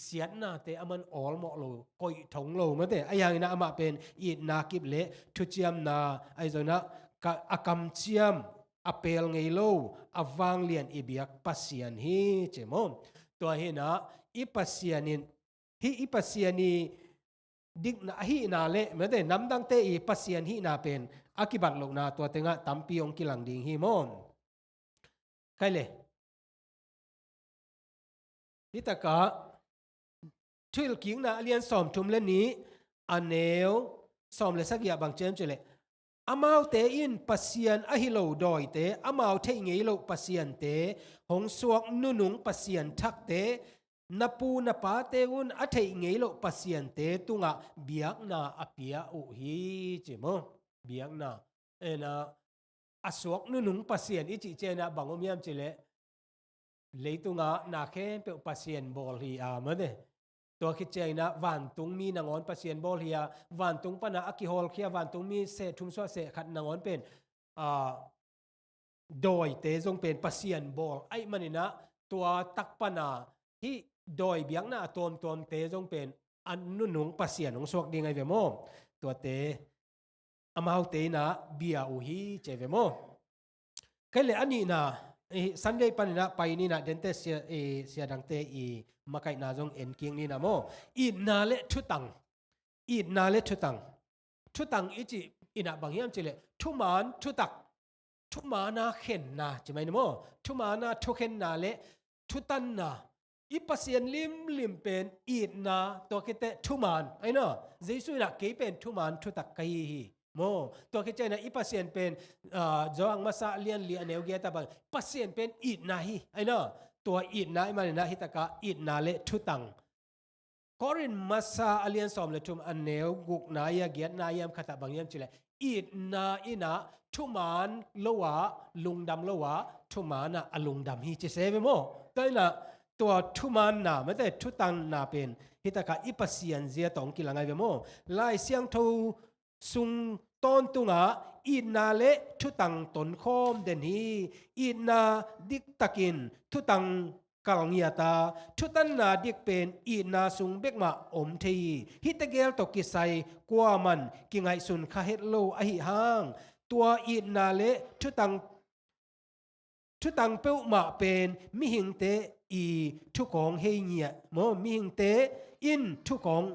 Siatnate aman awlmawh lo, koih thong lo mate. Ahi hang in ah amah pen itna kip le thuciamna, ahi zong in ah ka, a kamciam, a pel ngei lo, a vanglian i biak Pasian hi ci maw. Tua hi in ah i Pasian in, hih i Pasian i dikna ahihna le mate, namdangte i Pasian hihna pen a kibat lohna tua teng ah tampi hong kilang ding hi maw. Kei le. Hih tak ah Thuhilhkikna a lian sawmthum le nih, a neu sawm le sagih ah bang ci hiam cih leh, amaute in pasian ahi lo dawite, amau theih ngei loh pasiante, hong suak nunung pasian thakte, na pu na pate un a theih ngei loh pasiante tungah biakna a pia uh hi ci maw. Biakna. En ah, a suak nunung pasian i cih ciang in ah bang om hiam cih leh, leitungah na khempeuh pasian bawl hi a mate. Tua khit ciang in ah vantungmi nangawn pasian bawl hi a, vantung pan a a kihawlkhia vantungmi seh thum suah seh khat nangawn pen, ah, dawite zong pen pasian bawl ahih manin ah tua tak pan a hih dawi biakna a tuamtuamte zong pen a nunung pasian hong suak ding ahi ve maw. Tuate amaute in ah bia uh hi ci ve maw. Kei le a nihna, eh, Sunday pan in ah pai ni in ah, dente sia, eh, sia dangte i makaihna zong en kik ni in ah maw. Itna le thutang. Itna le thutang. Thutang i cih in ah bang hiam cih leh, thuman thutak. Thuman a khenna ci mai ni maw. Thuman a thukhenna le thutanna. I Pasian limlim pen itna, tua khit teh thuman. Ahi na, Jesu in ah kei pen thuman thutak ka hi hi. Maw, tua khit ciangin ah i Pasian pen, ah, Johan Masa a lian li a neu giat ah bang, Pasian pen itna hi, ai na. Tua itna ahih manin ah hi takah itna le thutang. Korin Masa a lian sawm le thum a neu gukna i a giatna i a khat ah bang hiam cih leh, itna in ah thuman lo ah, lungdam lo ah, thuman ah a lungdam hi ci se ve maw. Tua in ah tua thumanna, mate, thutanna pen hi takah i Pasian zia tawh hong kilang ai ve maw. Lai Siangtho sung tawntungah itna le thutang tonkhawm den hi. Itna diktakin thutang kal ngiat a, thutanna dik pen itna sung bekmah om thei hi. Hihte gel tawh kisai kuaman kingaihsun kha het lo ahi hang, tua itna le thutang, thutang peuhmah pen mihingte i thukhawng hei ngiat maw, mihingte in thukhawng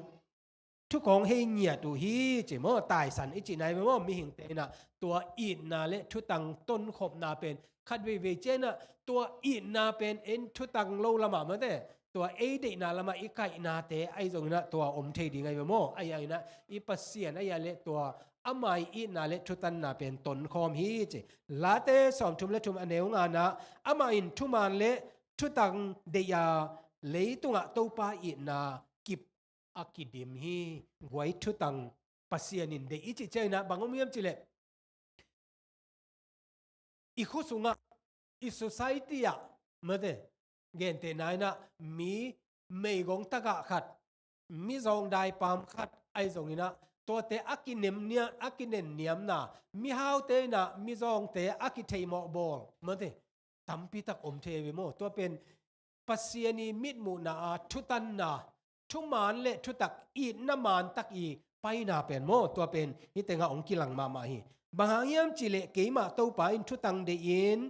thukhawng hei ngiat uh hi ci maw, taisan i cihna hi ve maw, mihingte in ah tua itna le thutang tonkhopna pen khat veivei ciang ah tua itna pen en thutang lo lamah, mate, tua ei deihna lamah i kaihnate ahi zongin ah tua om thei ding ahi ve maw. Ahi hangin ah i Pasian ahi a le tua ama i itna le thutanna pen tonkhawm hi ci. Late sawmthum le thum a neu ngana ah, amah in thuman le thutang deih a, leitungah Topa itna kip a kidim hi. Guai thutang Pasian in deih i cih ciangin ah bang om hiam cih leh, i khua sungah, i society ah, mate, gentehna in ah mi meigong tagah khat, mizawng daipam khat ahi zongin ah tuate a kinem nia-, a kinenniamna, mihaute in ah mizawngte a kitheimawh bawl, mate, tampi tak om thei ve maw. Tua pen Pasian i mitmuhna a thutanna, thuman le thutak, itna man tak i paina pen maw, tua pen hih tengah hong kilang mahmah hi. Bang hang hiam cih leh keimah Topa in thutang deih in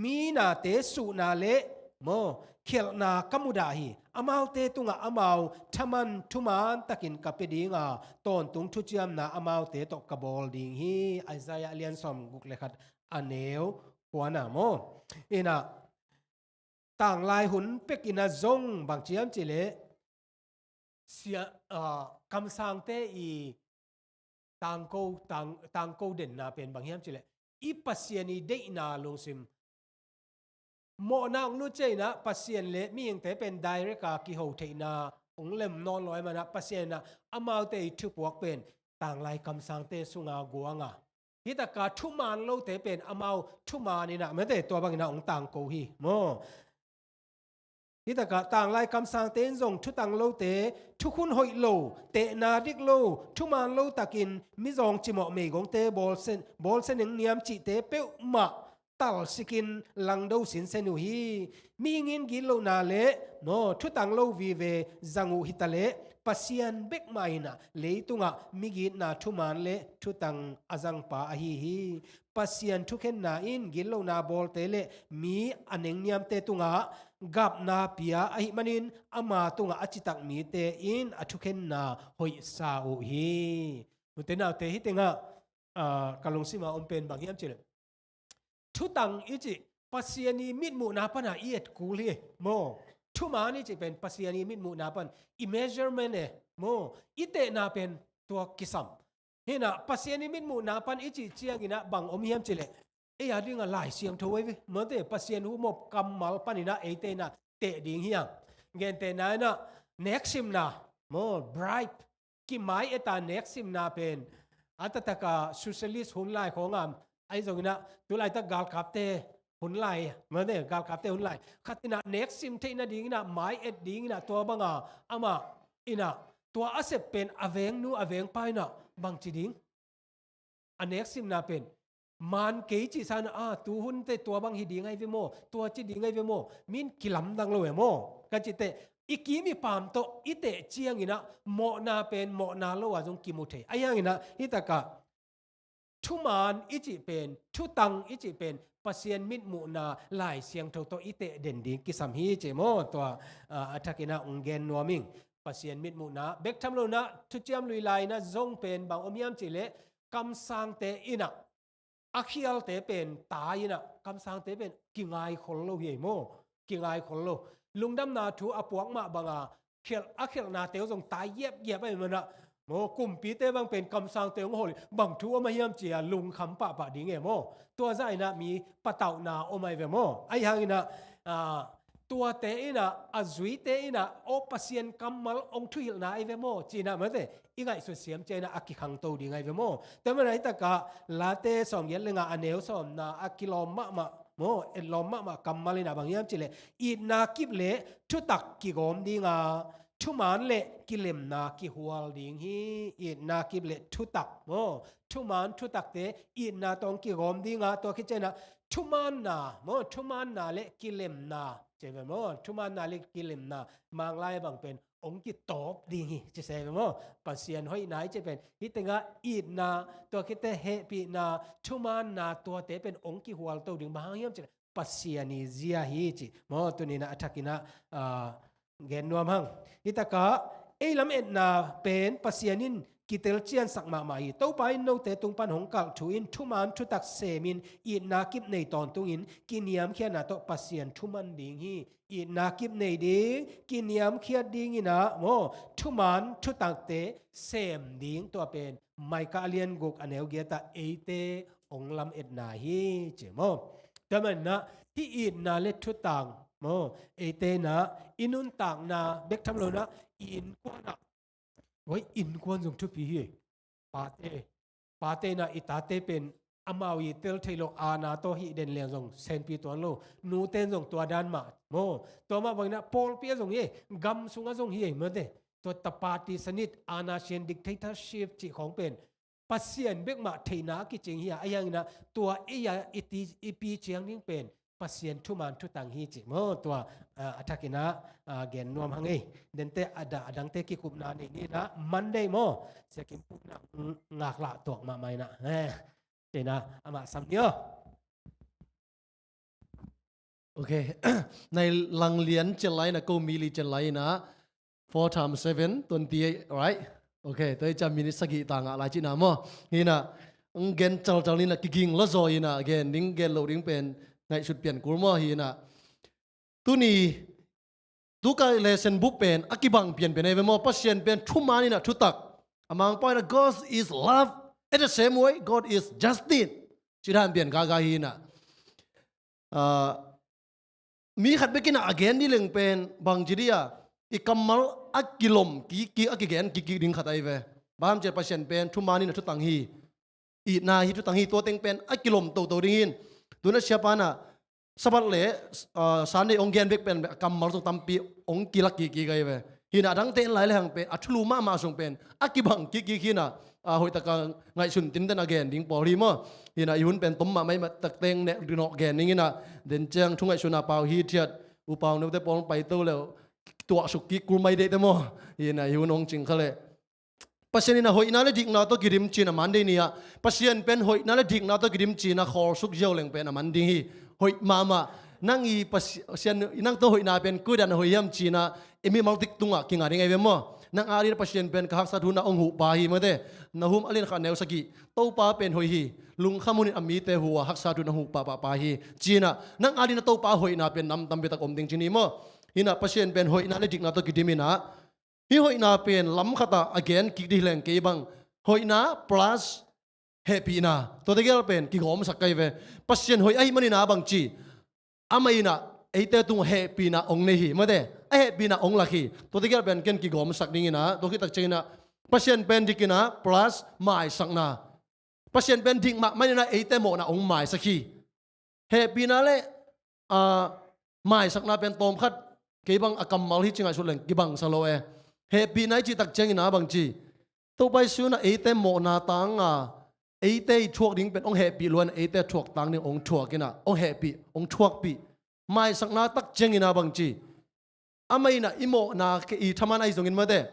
mi nate suhna le maw, khialhna ka mudah hi. Amaute tungah amau thaman thuman takin ka pia ding a, tawntung thuciamna amaute tawh ka bawl ding hi. Isaiah a lian sawmguk le khat a neu kuana maw. In ah tanglai hun pek in ah zong bang ci hiam cih leh, sia, ah, kamsangte i tangko, tang, tangko denna pen bang hiam cih leh, i Pasian i deihna lungsim mawhna hong lut ciangin ah Pasian le mihingte pen direct a kiho theihna hong lem nawn lo ahih manin ah Pasian in ah amaute i thupuak pen tanglai kamsangte sunga guang a, hih takah thuman lote pen amau thuman in ah, mate, tua bangin ah hong tangko hi maw. Hih takah tanglai kamsangte in zong thutang lote, thukhun hoih lo, tehna dik lo, thuman lo takin mizawng cimawh meigongte bawlsia, bawlsia nengniam cihte peuhmah talsikin langdo sinsen uh hi. Mihing in gitlohna le maw, thutang lo vive zang uh hi ta leh, Pasian bek mah in ah leitungah migitna thuman le thutang a zangpa ahi hi. Pasian thukhenna in gitlohna bawlte le mi a nengniamte tungah gapna pia ahih manin ama tungah a citak mite in a thukhenna hoihsa uh hi. Ute naute, hih tengah, ah, ka lungsim a om pen bang hiam cih leh, thutang i cih Pasian i mitmuhna pan a i et kul hi maw. Thuman i cih pen Pasian i mitmuhna pan i measurement e maw, i tehna pen tua kisam. Hi in ah Pasian i mitmuhna pan i cih ciangin ah bang om hiam cih leh, ei a dingah Lai Siangtho ahi ve, mate, Pasian huhmawh kammal panin ah eite in ah teh ding hi hang. Gentehna in ah neksimna maw, bribe, kimai et a neksimna pen a taktak a socialist hun lai khawng a, ahi zongin ah tulaitak galkapte hun lai, mate, galkapte hun lai khat in ah neksim theih nadingin ah mai et dingin ah tua banga amah in ah tua a sep pen a vengnu a vengpa in ah bangci ding, a neksimna pen man kei cih sang in ah, a, tu hunte tua bang hi ding ahi ve maw, tua ci ding ahi ve maw, min kilamdang lo e maw, ka cih teh i kim i pam tawh i teh ciangin ah mawhna pen mawhna lo a zong kimu thei. Ahi hangin ah hih takah thuman i cih pen, thutang i cih pen Pasian mitmuhna Lai Siangtho tawh i teh den ding kisam hi ci maw. Tua, a, a thakin ah hong gen nuam ing. Pasian mitmuhna bek tham lo in ah thuciam lui lai in ah zong pen bang om hiam cih leh, kamsangte in ah a khialte pen tai in ah kamsangte pen kingai khol lo hi ei maw. Kingai khol lo. Lungdamna thu a puak mah banga khialh, a khialhnate uh zong tai giapgiap ahih manin ah maw, kumpite bang pen kamsangte hong hawlin bang thu om a hiam ci-a lungkham pahpah ding e maw. Tua zah inah mi patauhna om ahi ve maw. Ahi hanginah, ah, tuate inah, a zuite inah, aw Pasian kammal hong thuhilhna ahi ve maw, cinah mate, i ngaihsut siam cianginah a kikhangto ding ahi ve maw. Tua manah hitakah Late sawmgiat le nga a neu sawmna a kilawm mahmah maw, etlawm mahmah kammal inah bang hiam cihleh, itna kip le thutak kigawm dinga, thuman le kilemna kihual ding hi. Itna kip le thutak maw, thuman thutakte itna tawh hong kigawm dinga, tua khit cianginah thumanna maw, thumanna le kilemna ci ve maw, thumanna le kilemna, Manglai bang pen hong kitawp ding hi ci se ve maw. Pasian hoihna i ci pen hih tengah itna, tua khit teh hehpihna, thumanna, tuate pen hong kihualto ding. Bang hang hiam cihleh Pasian i zia hi ci maw. Tuninah a thakinah, ah, gen nuam hang. Hitakah ei lametna pen Pasian in kitelciansak mahmah hi. Topa in note tung pan hong kalh thu in thuman thutak semin itna kip nei tawntungin kiniamkhiatna tawh Pasian thuman ding hi. Itna kip nei ding, kiniamkhiat dinginah maw, thuman thutakte sem ding, tua pen Micah a lian guk a neu giatah eite hong lametna hi ci maw. Tua manah hih itna le thutak maw, eite inah i nuntakna bek tham loinah i innkuanah, oi, innkuan zong thupi hi. Pate, pate inah i tate pen amau i tel thei lo, aana tawh hih den lian zong senpi tuan lo. Nute in zong tua dan mah maw. Tua mah banginah pawlpi ah zong hi, gam sungah zong hi mate. Tua ta partisanate, aana sian, dictatorship cih khawng pen Pasian bek mah theihna a kicing hi a, ahi hanginah tua ei a i ti, i pi ciang ding pen Pasian thuman thutak hi ci maw. Tua, ah, a thakinah, ah, gen nuam hang ei. Dente a dah a dangte kikupna nei ninah Monday maw, Sia Kim Puk inah ngaklah tuak mahmah inah, eh, cinah amah sam ni aw. Ok. Nai lang lian cian lai inah, ko mi li cian lai inah, four times seven, twenty-eight, right? Ok, tua hi ciah minute sagih ta ngah lai cihna maw. Hinah, ng gen calcal inah, kiging lawzaw inah, gen ding gen loh ding pen ngaihsut pian kul maw hinah. Tuni, tuka lesson book pen a kibang pianpian ahi ve maw. Pasian pen thuman inah thutak. A mangpau inah God is love. At the same way, God is justice. Cih dan pian gaga hinah. Ah, mi khat bek inah a gen dih leng pen bang ci dih a, i kammal a kilom kik, kik, a kigen kik, kik ding khat ahi ve. Bang hang hiam cih leh Pasian pen thuman inah thutak hi. Itna hi, thutak hi, tua teng pen a kilom toto ding hi. Tuna siapa inah Sabbath le, ah, Sunday hong gen bek pen a kammal zong tampi hong kilak kik, kik ahi ve. Hinah a dangte in lai le hang pen a thulu mahmah sung pen a kibang kik, kik hinah, ah, hoih taka ngaihsun tinten a gen ding pawl hi maw. Hinah i hun pen tom mahmah, i mah tak teng neh dinawh gen ding hinah, den ciang thu ngaihsutna pau hi thiat, U Pau Neute pawl hong paito leh tuahsuk kik kul mai deihte maw. Hinah i hun hong cing kha leh Pasian inah hoihna le dikna tawh kidim ci-in a Monday ni-ah Pasian pen hoihna le dikna tawh kidim ci-in a khawlsuk ziau leng pen a man ding hi. Hoih mahmah. Nang i Pasian, nang tawh hoihna pen koi dan a hoih hiam ci-in a i mimal dik tungah kinga ding ahi ve maw. Nang adingin Pasian pen ka haksat hun ah hong huh pa hi mate. Nahum a lian khat neu sagih. Topa pen hoih hi. Lungkham hunin a mite huh a, haksat hun a hong huh pahpah pa hi. Ci-in a nang adingin Topa hoihna pen nam tampi tak om ding ci ni maw. Hinah Pasian pen hoihna le dikna tawh kidim inah hih hoihna pen lam khatah a gen kik dih leng kei bang, hoihna plus hehpihna, tuate gel pen kigawmsak ka hi ve. Pasian hoih ahih manin a bang ci, amah inah eite tungah hehpihna hong nei hi mate. A hehpihna hong lak hi. Tuate gel pen ken kigawmsak ding inah, tua khit tak ciang inah Pasian pen dik inah plus maisakna. Pasian pen dik mahmah inah eite mawhna hong maisak hi. Hehpihna le, ah, maisakna pen tawmkhat kei bang a kammal hi ci ngaihsut leng kibangsa lo e. Hehpihna i cih tak ciang inah bang ci, Topa Jesu inah eite mawhna tanga eite i thuak ding pen hong hehpih lua inah eite thuak tang ding hong thuak inah hong hehpih, hong thuakpih. Maisakna tak ciang inah bang ci, amah inah i mawhna kei i thaman ahi zongin mate,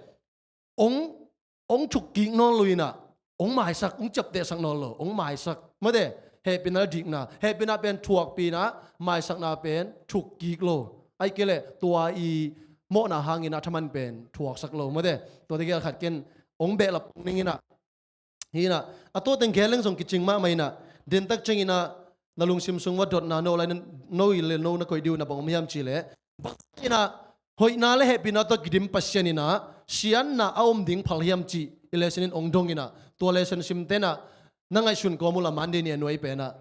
hong, hong thukkik nawn lo inah, hong maisak, hong ciaptehsak nawn lo, hong maisak mate. Hehpihna le dikna, hehpihna pen thuakpih inah, maisakna pen thukkik lo. Ahih kei leh tua i mawhna hang inah thaman pen thuaksak lo mate. Tuate gel khat ken hong behlap ning inah. Hinah, a tua teng gen leng zong kicing mahmah inah, den tak ciang inah, na lungsim sung uah dotna no lai, no i le no na koih dih uh na bang om hiam cih leh, bang inah hoihna le hehpihna tawh kidim Pasian inah siatna a om ding phal hiam cih i lesson in ong dong inah, tua lesson simte inah na ngaihsun kawm uh la Monday ni a nuai pen ah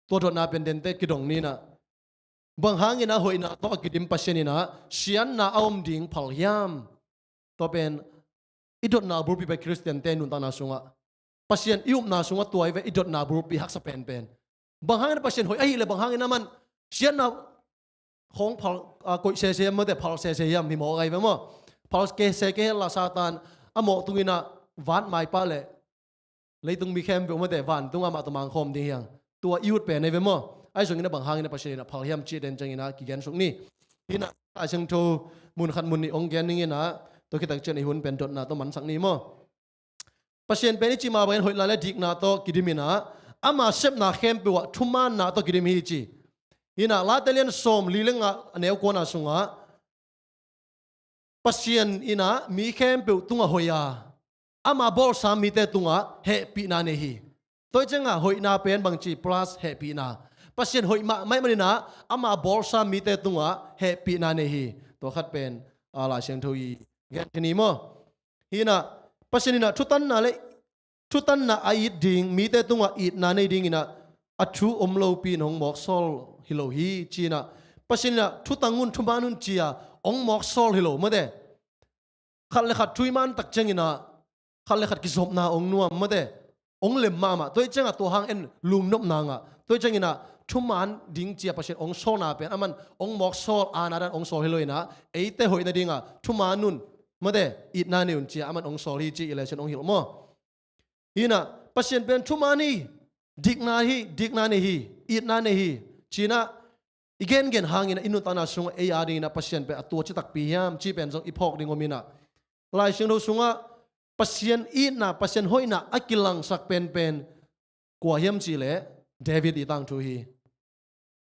tua dotna pen dente kidong ni inah. Bang hangin ah hoihna tawh a kidim Pasian inah siatna a om ding phal hiam? Tua pen i dotna bulpi pen Khristiante nuntakna sungah, Pasian i upna sungah tua hi ve i dotna bulpi haksa penpen. Bang hangin ah Pasian hoih ahih leh bang hangin ah aman siatna khawng phal, a, koih sese hiam, mate, phal sese hiam, hi mawk ahi ve maw? Phal kese kei hel la Satan a mawh tung inah vatmai pah leh leitung mi khempeuh, mate, vantung amah tawh mangkhawm ding hi hang. Tua i ut pen ahi ve maw? Ahi zongin ah bang hangin ah Pasian inah phal hiam cih den ciangin ah kigen suk ni. Hi inah Lai Siangtho mun khat mun nih ong gen ning inah, tua khit tak ciang i hun pen dotna tawh mansak ni maw? Pasian pen i cih mah bangin hoihna le dikna tawh kidim inah, ama sepna khempeuh ah thumaanna tawh kidim hi ci. Hi inah Late lian sawmli le nga a neu kuana sungah Pasian inah mi khempeuh tungah hoih a, ama bawlsa mite tungah hehpihna nei hi. Tua hi ciangah hoihna pen bangci plus hehpihna. Pasian hoih mahmah ahih manin ah ama bawlsa mite tungah hehpihna nei hi. Tua khat pen, a, Lai Siangtho i gen khin hi maw? Hi inah Pasian inah thutanna le thutanna a it ding, mite tungah itna nei ding inah a thu om lopi in hong mawksawl hi lo hi ci inah, Pasian inah thutang un, thumaan un ci-a hong mawksawl hi lo, mate. Khat le khat thu i man tak ciangin ah, khat le khat kizopna ong nuam, mate, ong lem mahmah. Tua hi ciangah tua hang en lungnopna ngah. Tua hi ciangin ah thumaan ding ci-a Pasian ong sawlna pen aman ong mawksawl, aana dan ong sawl hi lo inah, eite hoih nadingah thumaan un, mate, itna nei un ci-a aman ong sawl hi ci i lesson ong hilh maw? Hi inah Pasian pen thumaan hi, dikna hi, dikna nei hi, itna nei hi ci inah i gengen hangin ah i nuntakna sungah ei a dingin ah Pasian pen a tua ci takpi hiam cih pen zong i phawk ding om inah, Lai Siangtho sungah Pasian itna, Pasian hoihna a kilangsak penpen kua hiam cih leh David i tangthu hi.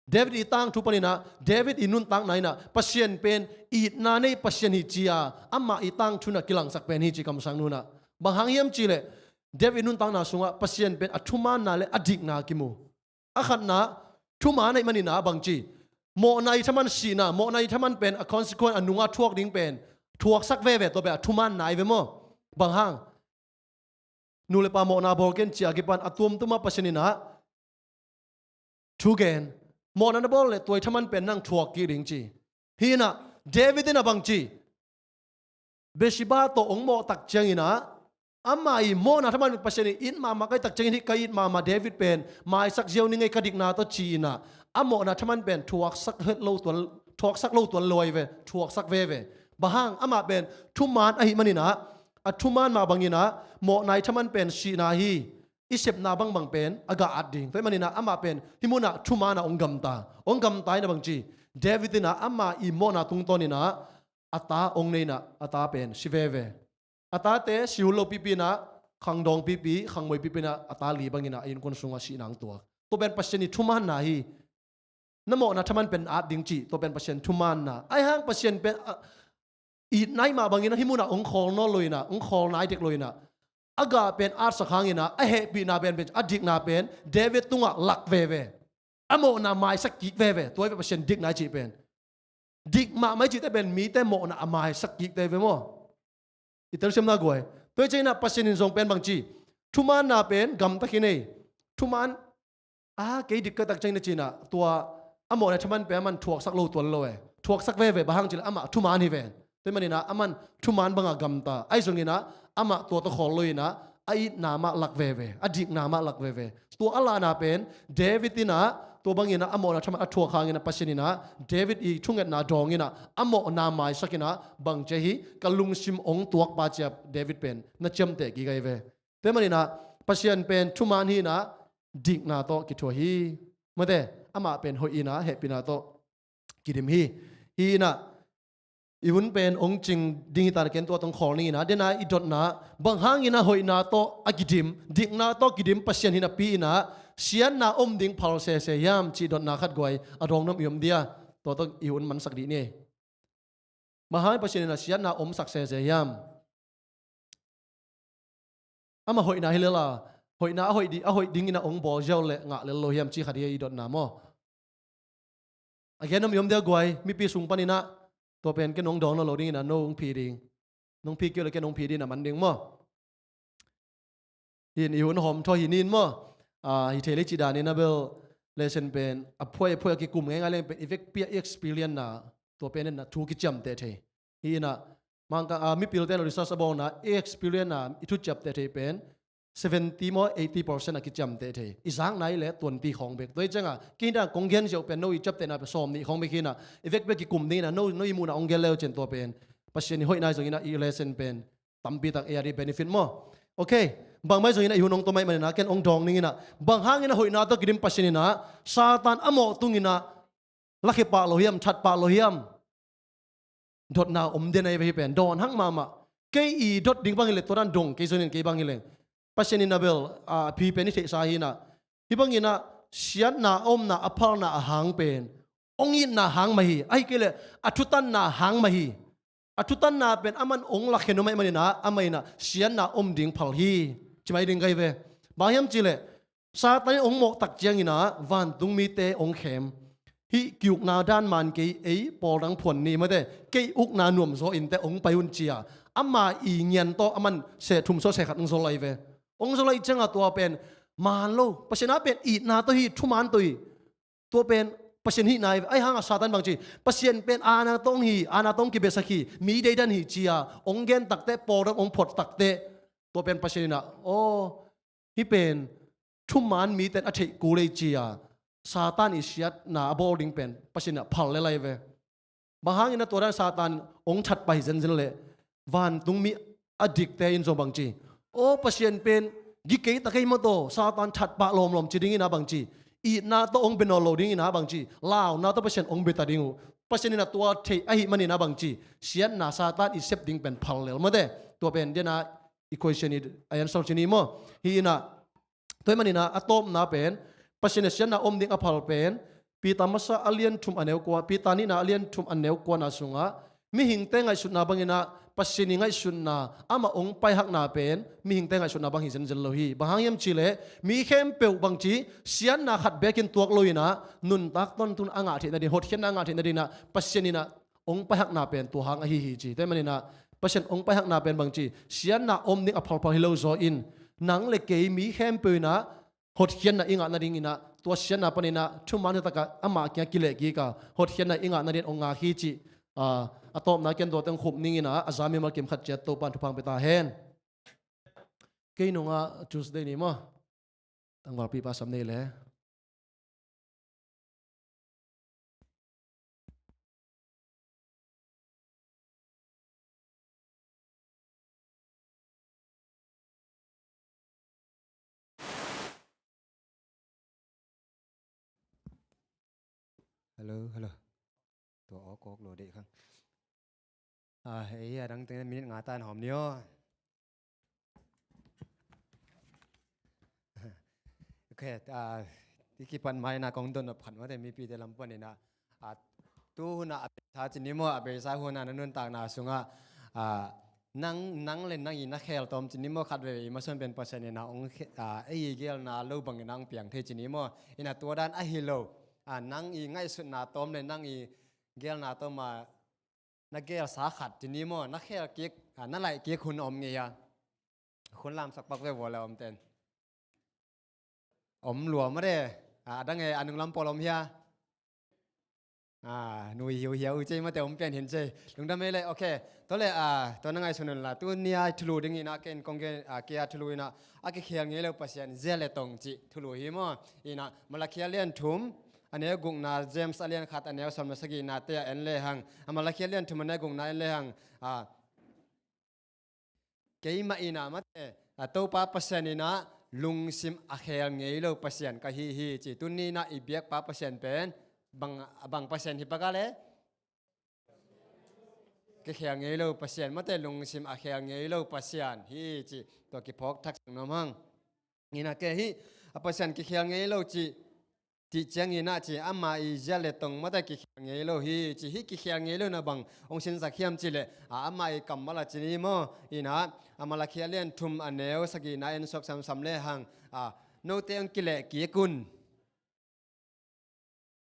David i tangthu panin ah, David i nuntakna inah Pasian pen itna nei Pasian hi ci-a amah i tangthu inah kilangsak pen hi ci kamsang nu inah. Bang hang hiam cih leh David i nuntakna sungah Pasian pen a thumaanna le a dikna kimu. A khatna, thumaan ahih manin ah bangci, mawhna i thaman sihna, mawhna i thaman pen a consequence, a nunga thuak ding pen thuaksak veve, tua pen a thumaanna ahi ve maw? Bang hang? Nu le pa mawhna bawl ken ci-a kipan a tuamtuam ah Pasian inah thu gen, mawhna na bawl leh tua i thaman pen nang thuak kik ding ci. Hi inah David inah bangci, Bathsheba tawh ong mawh tak ciangin ah, ama i mawhna thaman Pasian in it mahmah ka hih tak ciangin, hih ka it mahmah David pen maisak ziau ning ei ka dikna tawh ci inah, a mawhna thaman pen thuaksak het lo tuan, thuaksak lo tuan lo ahi ve, thuaksak veve. Bang hang? Amah pen thumaan ahih manin ah, a thumaan mah bangin ah mawhna i thaman pen sihna hi, i sepna bangbang pen a gah at ding. Tua ahih manin ah amah pen hih munah thumaan ah ong gamta. Ong gamta inah bangci, David inah ama i mawhna tungtawn inah a ta ong nei inah a ta pen si veve. A tate si hun lo pipi inah, khangdawng pipi, khangmoi pipi inah a ta li bangin ah a innkuan sungah sihna ong tuak. Tua pen Pasian i thumaanna hi. Na mawhna thaman pen at ding cih, tua pen Pasian thumaanna. Ahi hang Pasian pen, a, itna ahih mah bangin ah hih munah ong khawl nawn lo inah, ong khawl nai dek lo inah, a gah pen atsak hangin ah a hehpihna pen, pen, a dikna pen David tungah lak veve. A mawhna maisak kik veve. Tua hi ve Pasian dikna i cih pen. Dik mahmah i cihte pen mite mawhna a maisak kikte ve maw? I telsiamna guai. Tua hi ciangin ah Pasian in zong pen bangci, thumaanna pen gamta khin ei. Thumaan, a, kei dik ka tak ciangin ah ci inah, tua a mawhna thaman pen aman thuaksak lo tuan lo e. Thuaksak veve, bang hang cih leh amah thumaan hi ve. Tua ahih manin ah aman thumaan bangah gamta. Ahi zongin ah amah tua tawh khawl lo inah a itna mah lak veve, a dikna mah lak veve. Tua a lahna pen David inah tua bangin ah a mawhna thaman a thuak hangin ah Pasian inah David i thungetna dawng inah a mawhna maisak inah bang ci hi, ka lungsim ong tuakpa ci-a David pen na ciamteh kik ahi ve. Tua ahih manin ah Pasian pen thumaan hi inah dikna tawh kithuah hi. Mate, amah pen hoih inah hehpihna tawh kidim hi. Hi inah i hun pen ong cing ding hi ta inah ken tua tawh ong khawl ning inah, dena i dotna, bang hangin ah hoihna tawh a kidim, dikna tawh kidim Pasian hi napi inah siatna om ding phal sese hiam cih dotna khat guai a dawng nuam i om dia. Tua tawh i hun mansak dih ni. Bang hangin Pasian inah siatna omsak sese hiam? Amah hoihna hi lel a, hoihna a hoih di, a hoih ding inah ong bawl ziau leh ngah lel lo hiam cih khat hi i dotna maw? A gen nuam i om dia guai, mipi sung pan inah, tua pen ken ong dawng nawn lo ding inah no ong phi ding. Nong phi kei uh leh ken ong phi ding inah man ding maw? Hi in i hun hawm thaw hi nin maw? Ah, hi thei lei cih dan in a bel lesson pen a phuai a phuai a kikum ngeingai leng pen i vekpi a i experience na tua pen in a thu kiciamteh thei. Hi in a mangkang a mipilte na research a bawlna i experience na i thu ciamteh thei pen seventy maw eighty percent a kiciamteh thei. I zakna i le twenty khawng bek. Tua hi cianga kei hi dan kong gen ziau pen no i ciamtehna pen sawm nih khawng bek hi in a i vekpi a kikum ding in a no, no i muhna hong gel leu cin tua pen Pasian i hoihna zong in a i lesson pen tampi tak ei a di benefit maw? Ok. Bangmah zong in a i hun hong tom ahih manin a ken hong dawng ning in a bang hangin a hoihna tawh kidim Pasian in a Satan a mawh tung in a lakhia pah lo hiam, that pah lo hiam? Dotna om den ahi ve hi pen dawn hang mahmah. Kei i dot ding bang hi le tua dan dong kei zon in kei bang hi leng Pasian in a bel a phi pen i theihsa hi in a hih bang in a siatna a omna a phalna a hang pen hong itna hang mah hi. Ahi kei le a thutanna hang mah hi. A thutanna pen aman hong lakhia nuam ahih manin a amah in a siatna om ding phal hi. Ci mai ding ka hi ve. Bang hiam cih leh Satan in hong mawh tak ciangin a vantung mite hong khem. Hih ki-ukna dan man kei ei pawl dang phuan ni mate kei ukna nuam zaw in te hong pai un ci a ama i ngian tawh aman seh thum sawh seh khat hong zol ahi ve. Hong zol ahih ciangin tua pen man lo Pasian a pen itna tawh hi thuman tawh hi. Tua pen Pasian hihna hi ve. Ahi hangin Satan bang ci Pasian pen aana tawh hong hi, aana tawh hong kibesak hi, mi deidan hi ci a hong gen takte pawl dang hong phuat takte tua pen Pasian in a aw hih pen thuman mite in a theih kul ei ci a Satan i siatna a bawl ding pen Pasian in a phal lel ahi ve. Bang hangin a tua dan Satan hong that pah hi zenzen leh vantung mi a dikte in zong bang ci aw Pasian pen gi kei ta kei maw taw Satan that pah lawmlawm ci ding in a bang ci itna tawh hong bia nawn lo ding in a bang ci launa tawh Pasian hong bia ta ding uh. Pasian in a tua theih ahih manin a bang ci siatna Satan i sep ding pen phal lel mate tua pen den a equation i a answer ci ni maw? Hi in a tua ahih manin a a tawpna pen Pasian a siatna om ding a phal pen Peter masa a lian thum a neu kua, Peter nihna a lian thum a neu kuana sungah mihingte ngaihsutna bangin a Pasian i ngaihsutna amah hong paihakna pen mihingte ngaihsutna bang hi zenzen lo hi. Bang hang hiam cih leh mi khempeuh bang ci siatna khat bekin tuak lo in a nuntak tawntungna a ngah theih nading, hotkhiatna a ngah theih nading in a Pasian in a hong paihakna pen tua hang ahi hi ci. Tua ahih manin a Pasian hong paihakna pen bang ci siatna om ding a phalphal hi lo zaw in nang le kei mi khempeuh in a hotkhiatna i ngah nading in a tua siatna panin a thuman hi takah amah kiang kileh kik a hotkhiatna i ngah nading hong ngak hi ci. A tawpna ken tuate hong khup ning in a a za mimal kim khat ciat Topa'n thupha hong pia ta hen. Kei nungah Tuesday ni maw? Tangvalpi pa sam nei le. Hello, hello. Tua awk awk lo dei khang. Ah, ei a dang teng minute nga tan hawm ni aw. Ok, ah, i kipan mai na kong don op khat mate mipite lam panin a, ah, tu hun a a beisa ci ni maw a beisa hun a na nuntakna sungah, ah, nang, nang le nang i na khel tawm ci ni maw khat veve i mason pen Pasian in a hong khe-, ah, ei i gelna lo bangin a hong piang thei ci ni maw? In a tua dan ahi lo, ah, nang i ngaihsutna tawm le nang i gelna tawm a na gelsa khat ci ni maw? Na khel kik, ah, na laih kik hun om ngei a. Hun lamsak pak ve vua le om ten. Om lua mate. Ah, a dang e a nunglam pawl om hia. Ah, nui hiu hiau cei mate om pian hin cei. Lungdam ei le, ok. Tua le, ah, tua na ngaihsun un la. Tu nia thulu ding in a ken kong gen, ah, kia thulu in a. A kikhel ngei lo Pasian zia le tong ci thulu hi maw? In a Malakhia lian thum a neu gukna, James a lian khat a neu sawm na sagihna te a en le hang. A Malakhia lian thum a neu gukna en le hang. Ah, keimah in a mate, a Topa Pasian in a lungsim a khel ngei lo Pasian ka hi hi ci. Tuni in a i biakpa Pasian pen bang, bang Pasian hi pak a le? Kikhel ngei lo Pasian mate lungsim a khel ngei lo Pasian hi ci. Tua kiphawk thak sak nuam hang. In a kei hi a Pasian kikhel ngei lo ci. Cih ciangin a ci ama i zia le tong mate kikhel ngei lo hi ci hi kikhel ngei lo na bang hong sinsak hiam cih leh a ama i kammal a ci ni maw? In a Malakhia lian thum a neu sagihna en suak samsam le hang a note hong kileh kik un.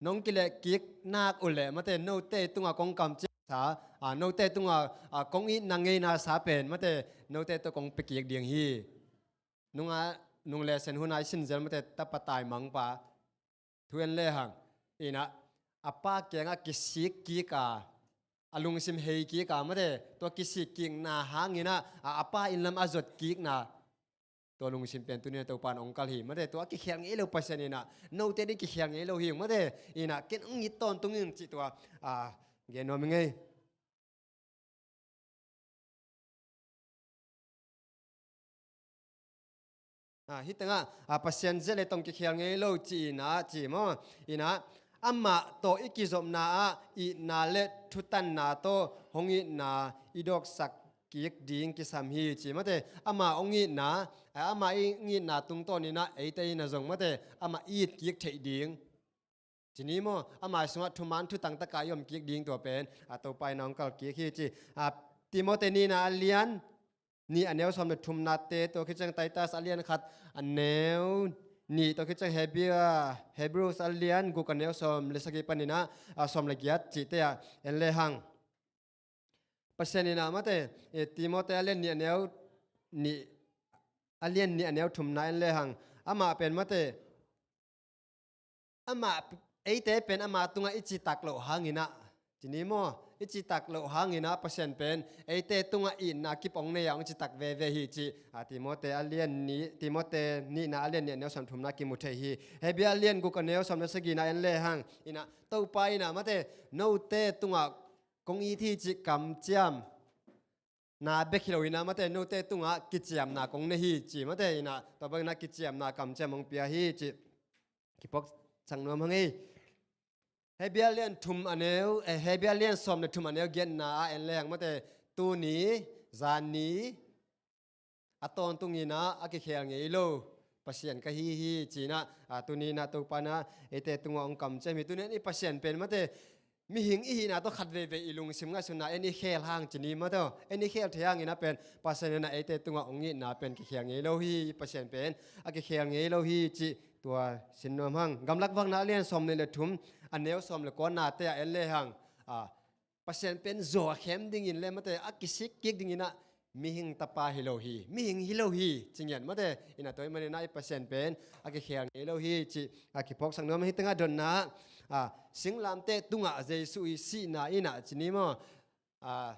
Nong kileh kik nak uh leh mate note tungah kong kamciam sa a note tungah a kong itna ngeina sa pen mate note tawh kong pia kik ding hi. nunga, nung lesen huna i sin zel mate, tapa taimangpa thu en lehang, ina, a pa kianga kisik kika, a lungsim hei kika mate, tua kisik kikna hangina, a, a pa inn lam a zot kikna, tua lungsim pen tuni-a Topa in ong kalh hi mate, tua kikhel ngei lo Pasian ina, note ding kikhel ngei lo hi mate, ina, ken ong it tawntung ing cih tua, a, gen nuam ing ei. A, hih tengah, a, Pasian zia le tong kikhel ngei lo ci ina, ci maw? Ina, amah tawh i kizopna ah itna le thutanna tawh hong itna i dawksak kik ding kisam hi ci mate. Amah hong itna, a, amah i itna tungtawn ina eite ina zong mate, amah it kik theih ding. Ci ni maw, a mai sungah thuman thutang taka i om kik ding tua pen, a, Topa in a hong kal kik hi ci. A, Timote nihna a lian nih a neu sawm le thumnate, tua khit ciang Titus a lian khat a neu nih, tua khit ciang Hebrew, Hebrews a lian guk a neu sawm le sagih panin a, a, sawm le giat cihte ah en lehang. Pasian in a mate, e, Timote a lian nih a neu nih, a lian nih a neu thumna en lehang. Amah pen mate, amah, eite pen ama tungah i citak loh hangin a, ci ni maw, i citak loh hangin a Pasian pen eite tungah itna kip ong nei a ong citak veve hi ci, a, Timote a lian nih, Timote nihna a lian nih a neu sawm thumna kimu thei hi. Hebrew a lian guk a neu sawm le sagihna en lehang. Ina, Topa ina mate, note tungah kong it hi cih kamciam na bek hi lo ina mate, note tungah kiciamna kong nei hi ci mate, ina, tua bangin a kiciamna kamciam hong pia hi ci. Kipuaksak nuam hang ei. Hebrew a lian thum a neu, eh, Hebrew a lian sawm le thum a neu giatna ah en lehang mate, tuni, zan ni, a tawntung ina, a kikhel ngei lo Pasian ka hi hi ci ina, a, tuni ina Topa ina eite tungah ong kamciam hi. Tuni in i Pasian pen mate, mihing i hihna tawh khat veivei i lungsim ngaihsutna en i khel hang ci ni maw taw, en i khel thei hangin a pen Pasian ina eite tungah ong itna pen kikhel ngei lo hi, i Pasian pen a kikhel ngei lo hi ci, tua sin nuam hang. Gamlak vakna a lian sawm nih le thum a neu sawm le kuanate ah en lehang, a, Pasian pen zaw a khem dingin le mate, a kisik kik dingin a, mihing tapa hi lo hi, mihing hi lo hi ci ngiat mate, ina tua ahih manin a i Pasian pen a kikhel ngei lo hi ci, a, kipuaksak nuam. Hih tengah dotna, a, singlamteh tungah Jesu i sihna ina ci ni maw, a,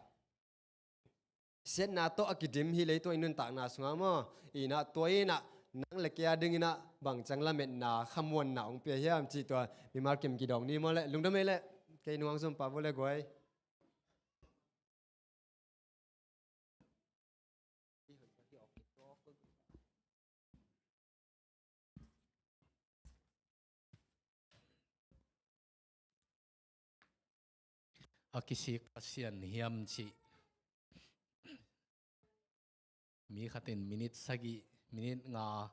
siatna tawh a kidim hi leitung i nuntakna sungah maw, ina tua ina nang le kei a dingin a bang ciang lametna, khamuanna ong pia hiam cih tua mimal kim kidong ni maw le, lungdam ei le, kei nung ong zom pah vua le guai. A kisik Pasian hiam cih. Mi khatin minit sagih, minit nga,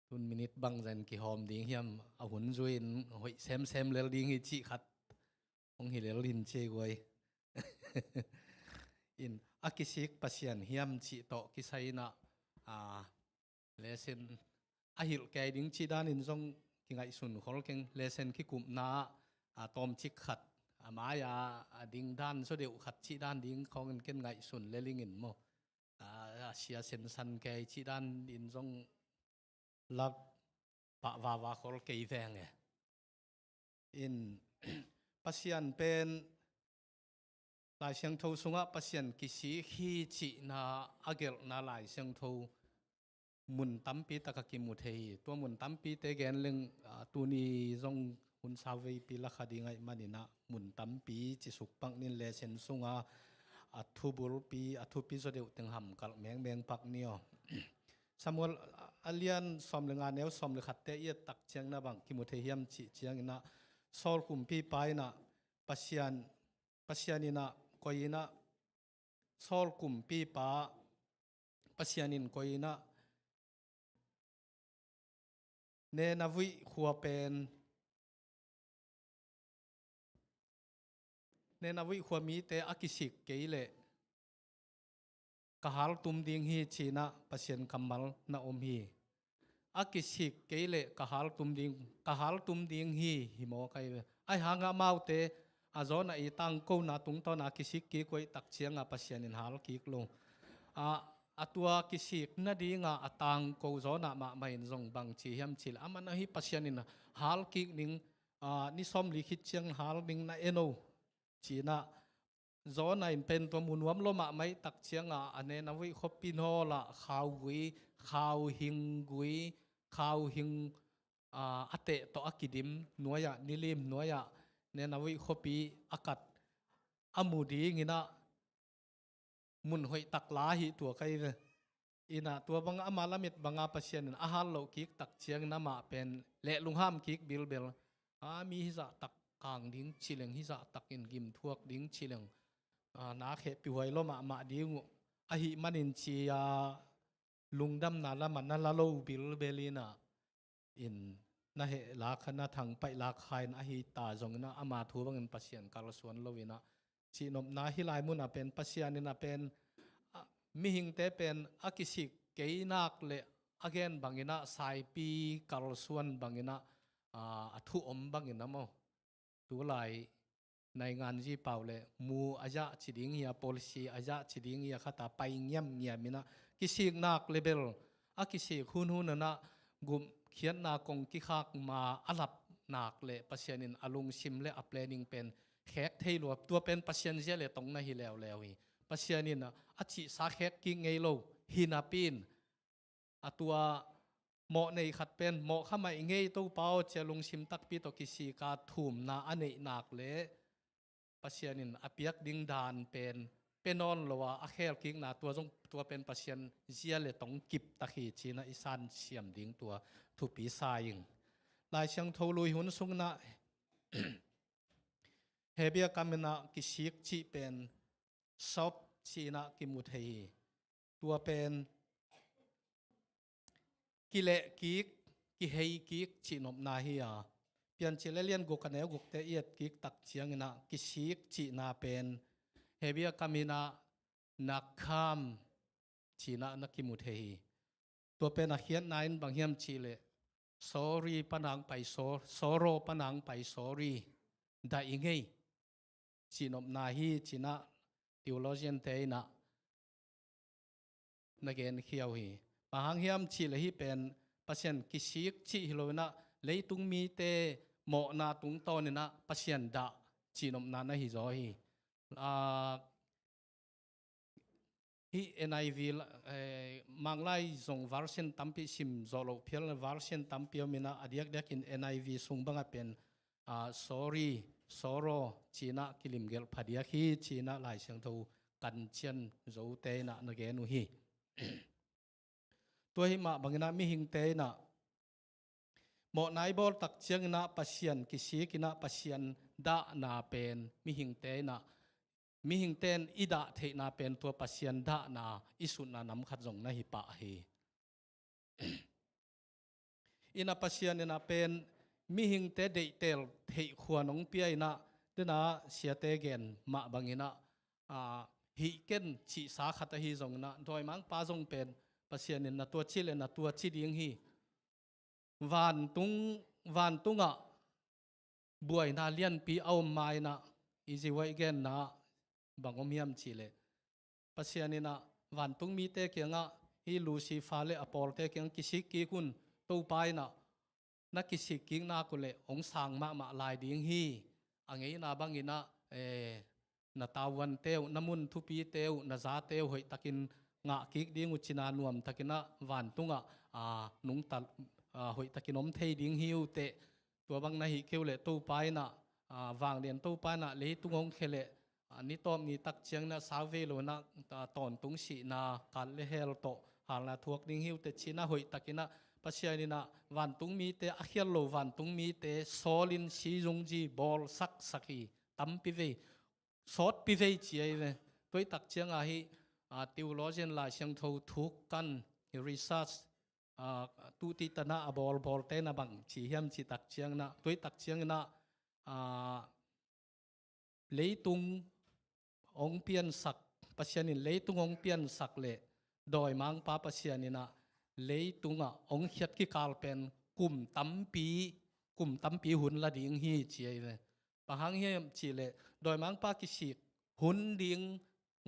tun minit bangzah in kihawm ding hiam, a hun zui-in hoih semsem lel ding hi cih khat hong hi lel in ci ei guai. In, a kisik Pasian hiam cih tawh kisai-in ah, a, lesson a hilh kei ding cih danin zong kingaihsun khol keng, lesson kikupna ah, a, tawmcik khat, a mai-a, a ding dan zaw deuh khat cih dan ding khawngin ken ngaihsun lel ing in maw. A, a sia sensan kei cih dan in zong lak pah vava khol kei veng e. In, Pasian pen Lai Siangtho sungah Pasian kisik hi cihna a gelhna Lai Siangtho mun tampi taka kimu thei hi. Tua mun tampite gen leng, a, tuni zong hun sau veipi lakha ding ahih manin ah mun tampi cisuk pak ning, lesson sunga a thubulpi, a thupi zaw deuh teng hamkalh mengmeng pak ni aw. Samuel a lian sawm le nga neu sawm le khatte i et tak ciangin a bang kimu thei hiam cih ciangin ah Saul kumpipa in ah Pasian, Pasian in ah koi in ah Saul kumpipa Pasian in koi in ah Nineveh khua pen, Nineveh khua mite a kisik kei leh ka haltum ding hi ci-in ah Pasian kammal na om hi. A kisik kei leh ka haltum ding, ka haltum ding hi, hi maw kai ve. Ahi hangah amaute a zawn a i tangkona tungtawn a kisik kik uh ahih tak ciangah Pasian in hal kik lo. A, a tua kisik nadinga a tangko Jonah mahmah in zong bang ci hiam cih leh, aman ahi Pasian in hal kik ning, aa, ni sawmli khit ciang hal ning na en o ci-in ah, Jonah in pen tua mu nuam lo mahmah i tak ciangah a Nineveh khuapi nawl ah khaugui, khauhing gui, khauhing, aa, a teh tawh a kidim nuai-ah, nilim nuai-ah Nineveh khuapi a kat a mu dingin ah mun hoih tak la hi tua kei ve. In ah tua bang ama lamet banga Pasian in a hal loh kik tak ciangin amah pen leh lungham kik bilbel. A mi hizah tak kang ding ci leng, hizah takin gimthuak ding ci leng, a, na khehpih huai lo mahmah ding uh ahih manin ci-a lungdamna lamah na la lo bilbel in ah, in na heh lak kha, na thangpaih lak kha in ahi ta zongin ah, ama thu bangin Pasian kalsuan lo in ah, cihnopna hi lai munah pen Pasian in ah pen, a, mihingte pen a kisik kei nak leh a gen bangin ah, saipi kalsuan bangin ah, a, a thu om bangin ah maw, tulai nainganzi pau leh mu a zah ci ding hi a, policy a zah ci ding hi a, khat a pai ngiamngiam in ah, kisik nak leh bel, a kisik hunhun in ah, gupkhiatna kong kikhak ma a lap nak leh Pasian in a lungsim leh a planning pen khek thei lua. Tua pen Pasian zia leh tong na hi leuleu hi. Pasian in ah a cihsa khek kik ngei lo hi napi in, a tua mawh nei khat pen mawh kha mai ngei Topa aw ci-a lungsim takpi tawh kisik a thumna a neih nak leh Pasian in a piak ding dan pen pia nawn lo a, a khel kikna tua zong, tua pen Pasian zia leh tong kip tak hi ci-in ah i san siam ding tua thupi sa ing. Lai Siangtho Lui hun sungin ah Hebrew kam in ah kisik cih pen sop ci-in ah kimu thei hi. Tua pen kileh kik, kihei kik cihnopna hi a, Piancil a lian guk a neu gukte i et kik tak ciangin ah kisik cihna pen Hebrew kam in ah nakam ci-in ah na kimu thei hi. Tua pen a khiatna in bang hiam cih leh, sorry panang pai sor-, sorrow panang pai sorry, dah i ngei cihnopna hi ci-in ah theologian te in ah na genkhia uh hi. Bang hang hiam cih leh hih pen Pasian kisik cih hi lo in ah, leitung mite mawhna tungtawn in ah Pasian dah cihnopna na hi zaw hi. Ah, hih N I V la-, eh, Manglai zong version tampi sim zawh loh phial, version tampi om in ah, a diakdiakin N I V sung bangah pen, ah, sorry, sorrow ci-in ah kilimgelh phadiak hi ci-in ah Lai Siangtho kancian Zote in ah na gen uh hi. Tua hi mah bangin ah mihingte in ah mawhna i bawl tak ciangin ah Pasian kisik in ah Pasian dahna pen mihingte in ah, mihingte in i dah theihna pen tua Pasian dahna i sutna nam khat zong na hi pah hi. In ah Pasian in ah pen mihingte deihtel theih khuan hong pia in ah, tu-in ah siate gen mah bangin ah, ah, hih ken cihsa khat ahi zongin ah, dawimangpa zong pen Pasian in na tua ci leh na tua ci ding hi. Vantung, vantungah buaina lianpi a om ma in ah, i ziwai genna bang om hiam cih leh, Pasian in ah vantung mite kiangah, hih Lucifer leh a pawlte kiangah kisik kik un, Topa in ah na kisik kik nak uh leh hong sang mahmah lai ding hi. A ngeina bangin ah, eh, na tavuante uh, na mun thupite uh, na zate uh hoihtakin ngah kik ding uh ci-in ah nuamtakin ah vantungah, ah, nungta, ah, hoihtakin om thei ding hi uh teh. Tua bang na hih kei uh leh Topa in ah, ah, vanglian Topa in ah leitung hong khia leh, ah, ni tawp ni tak ciangin ah sawtvei lo in ah, ah, tawntung sihna, kat leh hell tawh halna thuak ding hi uh teh ci-in ah hoihtakin ah Pasian in ah vantung mite a khial lo, vantung mite sawlin sizungzi bawlsaksak hi. Tampi vei, sawtpi vei ci ahi ve. Tua hi tak ciangah hih, ah, theologian Lai Siangtho thuk kan research, ah, tuhtih tanah a bawlbawlte in ah bang ci hiam cih tak ciangin ah, tua hi tak ciangin ah, ah, leitung hong piansak, Pasian in leitung hong piansak leh dawimangpa Pasian in ah leitungah hong khiat kikal pen kum tampi, kum tampi hun la ding hi ci ahi ve. Bang hang hiam cih leh dawimangpa kisik hun ding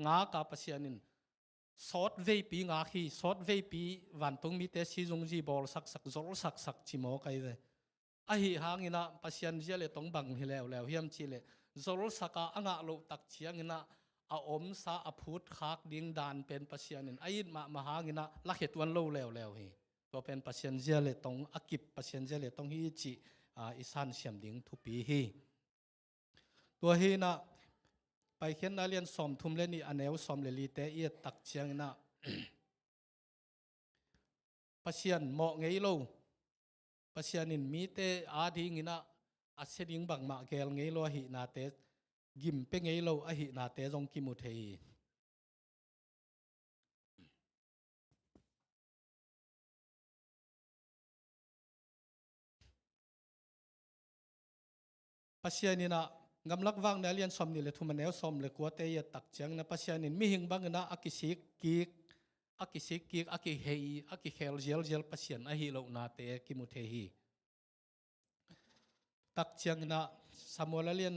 ngak a Pasian in sawt veipi ngak hi, sawt veipi vantung mite sizungzi bawlsaksak, zolsaksak ci mawk ahi ve. Ahi hanginah Pasian zia le tong bang hi leuleu hiam cihleh, zolsaka a ngah loh tak cianginah a omsa a phutkhak ding dan pen Pasian in a it mahmah hanginah lakhia tuan lo leuleu hi. Tua pen Pasian zia le tong a kip, Pasian zia le tong hi cih, aa, i sansiam ding thupi hi. Tua hinah Paikhiatna lian sawmthum le nih a neu sawm le lite i et tak cianginah Pasian mawh ngei lo, Pasian in mite adinginah a sia ding bangmah geel ngei lo ahihnate, gim pia ngei lo ahihnate zong kimu thei hi. Pasian inah Gamlak Vakna lian sawm nih le thum a neu sawm le kuate i et tak cianginah Pasian in mihing banginah a kisik kik, a kisik kik, a kihei, a kikhel zialzial Pasian ahi lohnate kimu thei hi. Tak cianginah Samuel a lian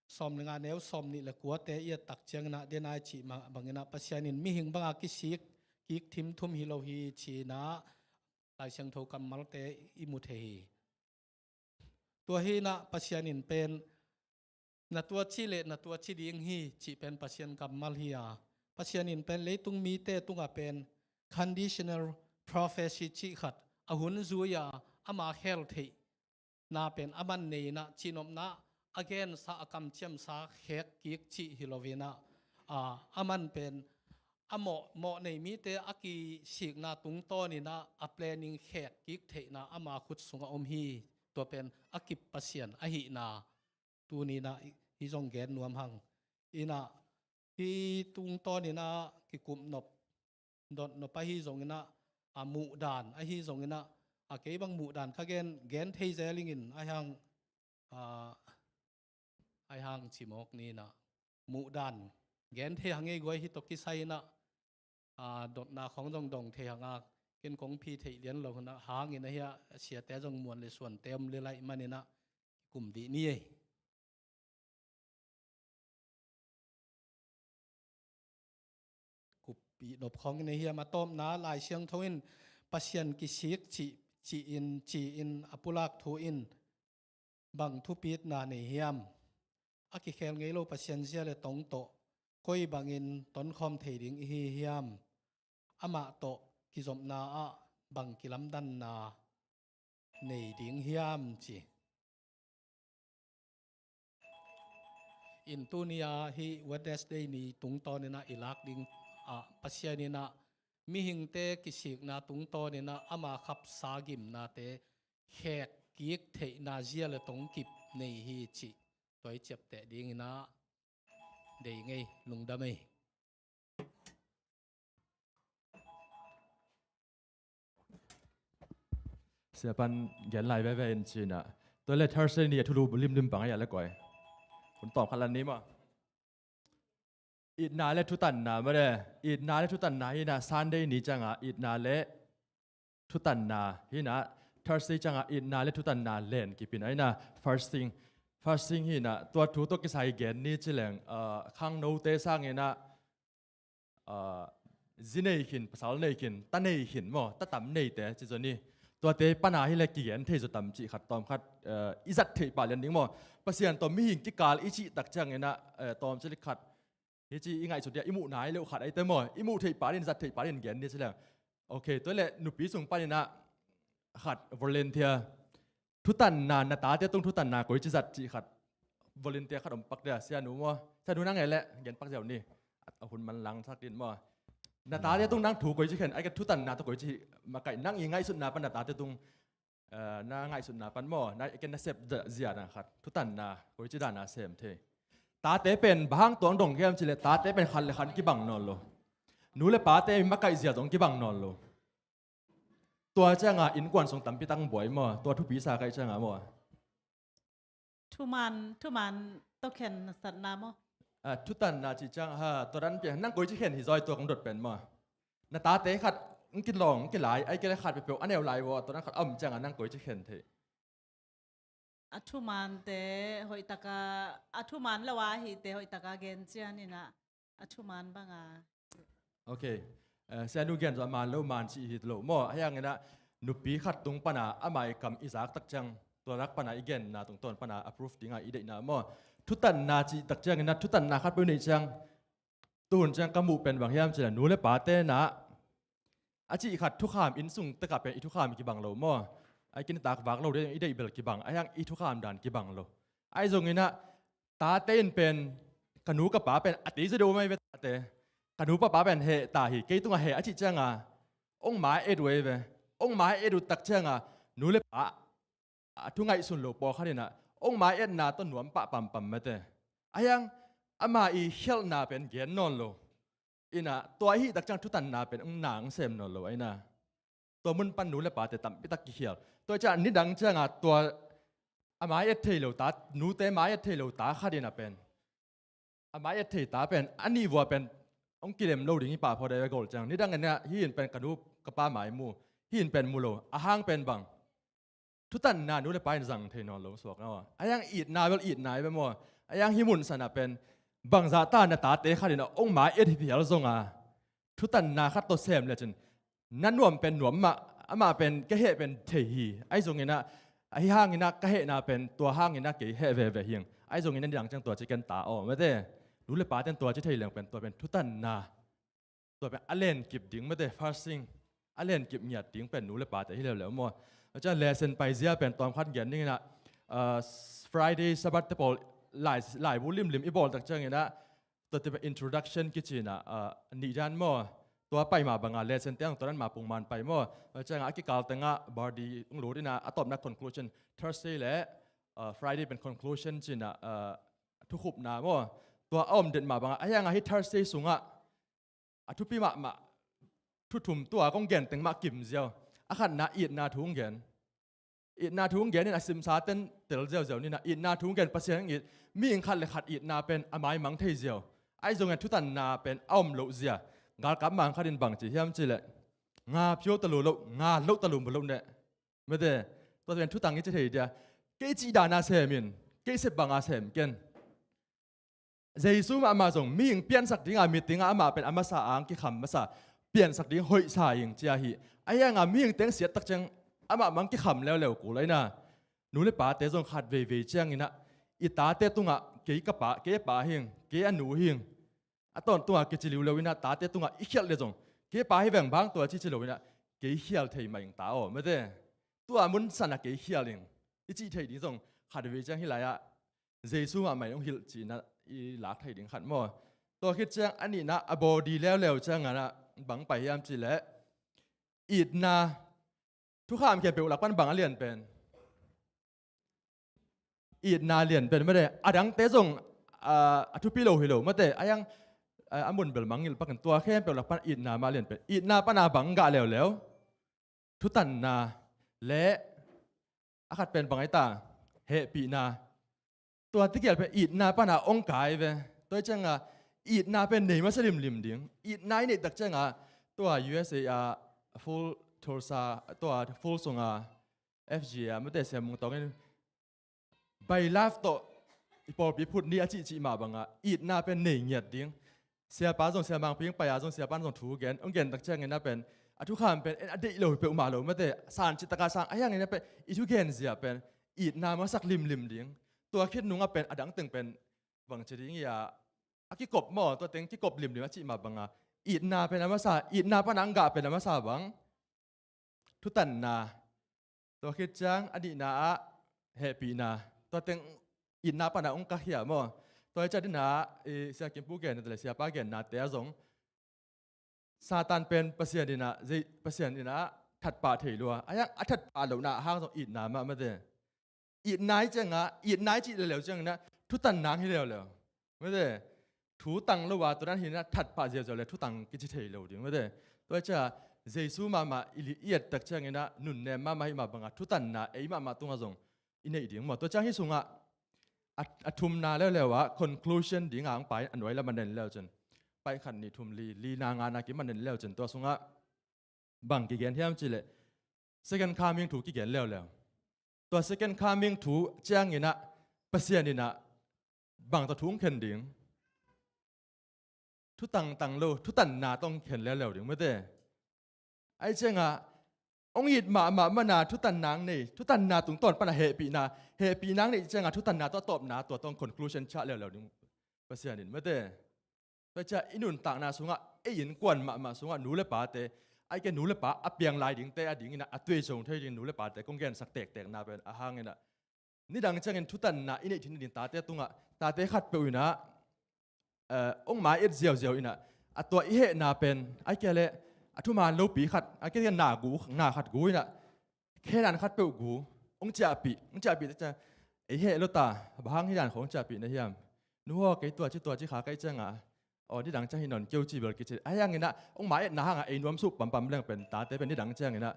sawm le nga neu sawm nih le kuate i et tak cianginah denai cih mah banginah Pasian in mihing banga kisik kik thimthum hi lo hi cinah Lai Siangtho kammalte i mu thei hi. Tua hinah Pasian in pen na tua ci le na tua ci ding hi cih pen Pasian kammal hi a, Pasian in pen leitung mite tungah pen conditional prophecy cih khat a hun zui a, ama khel theihna pen a man nei inah cihnopna a gensa, a kamciamsa khek kik cih hi loinah, a, a man pen a mawh, mawh nei mite a kisikna tungtawninah a planning khek kik theihna ama khut sungah om hi. Tua pen a kip Pasian ahihna tuninah hi zong gen nuam hang. Inah hi tungtawninah kikupnop, dotnop ahi zonginah, a muhdan ahi zonginah, a kei bang muhdan ka gen, gen thei zel ingin ahi hang, a, ahi hang ci mawk ninah muhdan gen thei hang ei guai hi tawh kisai inah, a, dotna khong zong dong thei hanga ken kong phi theih lian lo hunah hangin ahi a siate zong muan le suante om le laih maninah kum dih ni ei. Kuppih nop khong in ahi hiam a tawpna Lai Siangtho in Pasian kisik cih, cih in, ci-in a pulak thu in bang thupitna nei hiam? A kikhel ngei lo Pasian zia le tong tawh koi bangin tonkhawm thei ding i hi hiam? Amah tawh kizopna ah bang kilamdanna nei ding hiam ci. In tuni-a hih Wednesday ni tungtawninah i lak ding ah Pasian inah mihingte kisikna tungtawninah ama khapsa gimnate khek kik theihna zia le tong kip nei hi cih tua i ciapteh dinginah dei ngei, lungdam ei. Siapan gen lai veve in cinah tua le Thursday ni a thulu limlim bang a ia le koi. Hun tawm khat lan ni maw? Itna le thutanna maw le? Itna le thutanna hinah Sunday ni cianga itna le thutanna hinah Thursday cianga itna le thutanna len kipin a hinah fasting. Fasting hinah tua thu tawh kisai gen ni cileng, ah, khangnote sanginah, ah, zi nei khin, pasal nei khin, ta nei khin maw, ta tam neite ci zoni. Tuate pana hileh kigen thei zaw tam cih khat tawm khat, ah, i zat theih pah lian ding maw. Pasian tawh mihing kikal i cih tak cianginah, eh, tawm cili khat hi ci i ngaihsut dia i muhna i leuh khat aite maw, i muh theih pah din, zat theih pah din gen ni cileng. Ok, tua le nupi sung paninah khat volunteer thutanna, na tate tung thutanna koici zat cih khat volunteer khat om pak dia, sianu maw? Sianu nang e le gen pak ziau ni. A hun man langsak din maw? Na tate tung nang thu koici khen, ai ka thutanna tawh koici makaih nang i ngaihsutna pan na tate tung, eh, na ngaihsutna pan maw? Na ken na sep zia na khat thutanna koici dana sem thei. Tate pen bang hang tuang dong hiam cileh tate pen khat le khat kibang nawn lo. Nu le pate makaih zia zong kibang nawn lo. Tua cianga innkuan sung tampi tang buai maw? Tua thupi sa kaih cianga maw? Thuman, thuman tawh khen satna maw? Ah, thutanna cih ciang ha, tua dan pia nang koici khen hi zaw tua kong dot pen maw? Na tate khat ng kilawng, ng kilai, ai kei le khat peuhpeuh a neu lai vaw, tua dan khat a om cianga nang koici khen thei? A thumante hoihtaka, a thuman lo a hihte hoihtaka gen cianinah a thuman banga. Ok. Eh, sianu gen zong a man lo, man cih hi lo maw. Ahi hangin ah nupi khat tung pana ama i kam i zak tak ciang tua lak pana i genna tungtawn pana approve dinga i deihna maw. Thutanna cih tak ciangin ah thutanna khat peuh i neih ciang, tuhun ciang ka muh pen bang hiam cih leh nu le pate na a cih khat thukham, inn sung tekah pen i thukham kibang lo maw. Ai kinitak vak lo ding, i deih bel kibang, ahi hang i thukham dan kibang lo. Ahi zongin ah tate in pen, ka nu ka pa pen a tei zaw deuh mai ve tate. Ka nu ka pa pen heh ta hi, kei tungah heh a cih cianga hong mai et uh ei ve. Hong mai et uh tak cianga nu le pa a thu ngaihsun lo pawlkhat in ah hong mai etna tawh nuam pah pampam mate. Ahi hang ama i khialhna pen gen nawn lo. In ah tua i hih tak ciang thutanna pen hong na hong sem nawn lo ahi na. Tua mun pan nu le pate tampi tak kikhial. Tua i ciang nidang cianga tua a mai et thei lo ta, nute mai et thei lo ta khat in ah pen, a mai et thei ta pen a nih vua pen hong kilem lo ding hi pah phot a, gol ciang nidang in ah hih in pen ka nu ka pa mai mu, hih in pen mu lo. A hang pen bang, thutanna nu le pa in zang thei nawn lo suak na. Ahi hang itna bel itna hi ve maw. Ahi hang hih mun sanah pen bangzah ta na tate khat in ah hong mai et hi phial zonga thutanna khat tawh sem lecin na nuam pen nuam mah, amah pen ka heh pen thei hi. Ahi zongin ah ahi hangin ah ka hehna pen tua hangin ah kei heh veve hing. Ahi zongin ah nidang ciang tua ci ken ta aw mate. Nu le paten tua ci thei leng pen tua pen thutanna, tua pen a lenkip ding mate, first thing, a lenkip ngiat ding pen nu le pate hi leuleu maw. A ciang lesson paizia pen tawmkhat gen dingin ah, ah, Friday Sabbath te pawl lai, laibu limlim i bawl tak ciangin ah tua te pen introduction kici in ah, ah, nih dan maw. Tua pai mah banga lesson te ang tua dan mah pungman pai maw. A ciangah a kikal tengah body hong lut in ah a tawpna conclusion, Thursday le, ah, Friday pen conclusion ci in ah, ah, thukhupna maw. Tua a om den mah banga, ahi hangah hih Thursday sungah a thupi mahmah thu thum tua kong gen teng mah kim ziau. A khatna itna thu hong gen. Itna thu hong gen in a simsa ten tel ziauziau ni in ah itna thu hong gen, Pasian hong it, mihing khat le khat itna pen a maimang thei ziau. Ahi zongin thutanna pen a om loh zia. Galkap mang khat in bang ci hiam cih leh, nga phiau ta lo loh, nga loh ta lo, mu loh neh. Mate, tua pen thutang i ci thei dia. Kei cih dana sem in, kei sep banga sem ken. Jesu mahmah zong mihing piansak dinga meeting ah amah pen a masa ang kikham masa, piansak ding hoihsa ing cia hi. Ahi hanga mihing teng siat tak ciang amah mang kikham leuleu kul ahi na. Nu le pate zong khat veivei ciangin ah i tate tungah kei ka pa, kei a pa hing, kei a nu hing, a tawntunga kici liu lo in ah tate tungah i khialh le zong kei pa hi veng bang tua cici lo in ah kei khial thei mah ing ta aw mate. Tua mun sanah kei khial ing i cih thei ding zong khat vei ciang hih lai-ah Jesu mahmah in hong hilh cihna i lak thei ding khat maw. Tua khit ciang a nihna a body leuleu ciangin ah bang pai hiam cih leh itna, thukham khempeuh lak pan bang a lian pen? Itna lian pen mate. A dangte zong, ah, a thupi lo hi lo mate. Ahi hang, ah, a mun bel mangngilh pakin tua khempeuh lak pan itna mah lian pen. Itna pana bang gah leuleu? Thutanna le a khat pen bang ahi ta? Hehpihna. Tua tikial pen itna pana hong kai ve. Tua hi cianga itna pen nei masa limlim ding. Itna i neih tak cianga tua U S A a full Tulsa, tua full sunga F G a mate Sia Mung Tawng in by love tawh i pawlpi phut ni a cihcih mah banga itna pen nei ngiat ding. Siapa zong, Sia Mang Ping pai a zong, siapa zong thu gen, hong gen tak ciangin a pen a thukham pen en a deih lo hi peuhmah lo mate, san cih taka sang ahi hangin a pen i thugen zia pen itna masak limlim ding. Tua khit nungah pen a dang teng pen bang ci ding hi a, a kikop maw, tua teng kikop limlim a cih mah banga itna pen a masa, itna pana hong gah pen a masa bang? Thutanna. Tua khit ciang a nihna ah hehpihna. Tua teng itna pana hong kakhia maw. Tua hi ciang a dina, eh, Sia Kim Pu genna le siapa gennate ah zong Satan pen Pasian in ah, zei, Pasian in ah thatpah thei lua. Ahi hang a thatpah lohna hang zong itna mah mate. Itna i cianga, itna i cih leuleu ciangin ah thutanna hi leuleu. Mate, thutang lo a tua dan hi in ah thatpah ziauziau le thutang kici thei lo ding mate. Tua hi cianga Jesu mahmah i li i et tak ciangin ah nunnem mahmah hi mah banga thutanna ei mahmah tungah zong i neih ding maw. Tua ciang hih sungah a, a thumna leuleu ah conclusion dinga hong pai a nuai lam a nen leu cin. Pai khat nih thum li, lina ngana kim a nen leu cin. Tua sungah bang kigen hiam cih leh second coming thu kigen leuleu. Tua second coming thu ciangin ah Pasian in ah bang tawh thu hong khen ding? thutang tang lo, thutanna tawh hong khen leuleu ding mate. Ahi ciangah hong it mahmah mana thutanna hong nei, thutanna tungtawn pana hehpihna, hehpihna hong neih ciangah thutanna tawh a tawpna tua tawh hong conclusion ciah leuleu ding Pasian in mate. Tua ciah i nuntakna sungah, ei innkuan mahmah sungah nu le pate, ahih kei leh nu le pa a piang lai dingte adingin ah a tuizom thei ding nu le pate kong gensak tektekna pen ahang in ah, nidang ciangin thutanna i neih theih nading tate tungah, tate khatpeuh in ah, eh, hong mai-et ziauziau in ah, a tua i hehna pen, ahih kei leh a thuman lopi khat, ahih kei leh na gu, na khat gu in ah, khe dan khatpeuh gu, hong ciahpih, hong ciahpih te ciang, ei heh lo ta, bang hang hih dan khawng hong ciahpih na hiam? Nu haw, kei tua ci tua ci kha ka hih ciangah, aw, nidang ciang hih nawn kei uh ci bel kici. Ahi hangin ah hong mai-etna hangah ei nuamsuh pampam leng pen tate pen nidang ciangin ah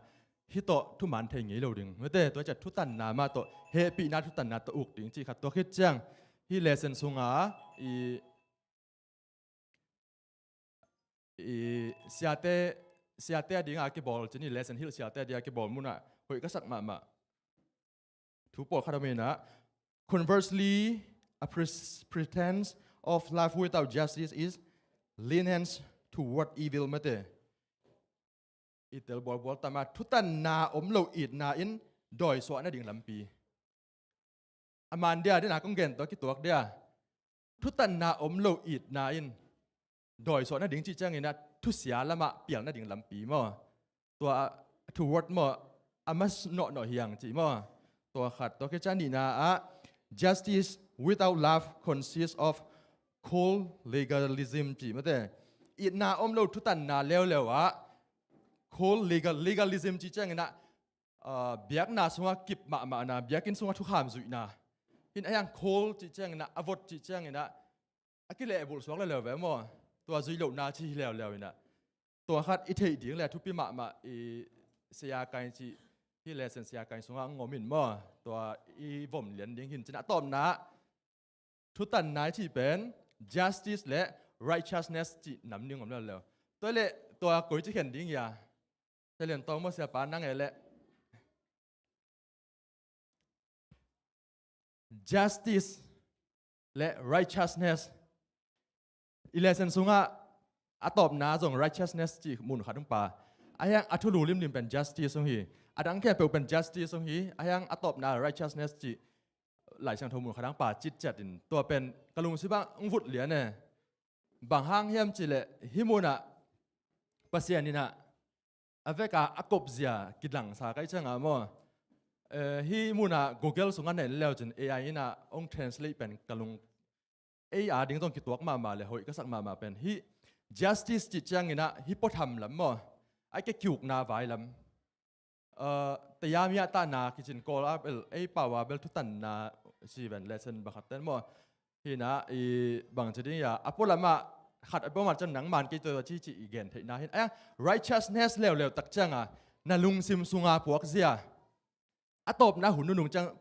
hih tawh thuman thei ngei lo ding mate. Tua ciah thutanna mah tawh, hehpihna thutanna tawh uk ding cih khat. Tua khit ciang hih lesson sungah i, i siate, siate adingah a kibawl cih, hih lesson hilh siate adingah a kibawl munah hoih ka sak mahmah thu pawlkhat om in ah, "Conversely, a pres-, pretense of love without justice is lenience toward evil," mate. I tel bualbual tama, thutanna om lo itna in dawisuah nading lampi. A man dia, dena kong gen tawh kituak dia, thutanna om lo itna in dawisuah nading cih ciangin ah thusia lamah pial nading lampi maw? Tua a, toward maw, a mas nawhnawh hiang cih maw? Tua khat. Tua khit ciang nihna ah, "Justice without love consists of cold legalism," cih mate. Itna om lo thutanna leuleu ah cold legal, legalism cih ciangin ah, ah, biakna sungah kip mahmahna, biakinn sungah thukham zuihna. Hih in ahi hang cold cih ciangin ah, a vot cih ciangin ah, a kilehbulh suak leuleu ve maw? Tua zui lohna cih hi leuleu in ah. Tua khat i theih ding le a thupi mahmah i Sia Kai cih, hih lesson Sia Kai sungah hong om in maw? Tua i vom lian ding hi in cin a tawpna thutanna i cih pen justice le righteousness cih nam ning om leuleu. Tua leh tua koi ci khen ding hia? Sia Lian Tawng maw, siapa nang e leh. Justice le righteousness. I lesson sungah a tawpna zong righteousness cih mun khat hong pha. Ahi hang a thulu limlim pen justice hong hi. A dang khempeuh pen justice hong hi. Ahi hang a tawpna righteousness cih Lai Siangtho mun khat hong pha citciat in, tua pen ka lungsim ah hong vut lian e. Bang hang hiam cih leh hih munah Pasian in ah a veka a kopzia kilangsa ka hih ciangah maw, eh, hih munah Google sungah na en le uh cin A I in ah hong translate pen ka lung, ei a ding zong kituak mahmah le hoih ka sak mahmah pen hih justice cih ciangin ah hih puatham lam maw, a kikiukna vai lam, eh, tayamia tahna kicin Kawl ah bel, ei pau ah bel thutanna ci ven, lesson bakhat ten maw. Hi in ah, i bangci ding hia, a pualam ah khat a pua mat ciang nangman kei tua ci ci i gen theihna hi in. Ahi hang righteousness leuleu tak ciangah na lungsim sunga puakzia, a tawpna hun nunung ciang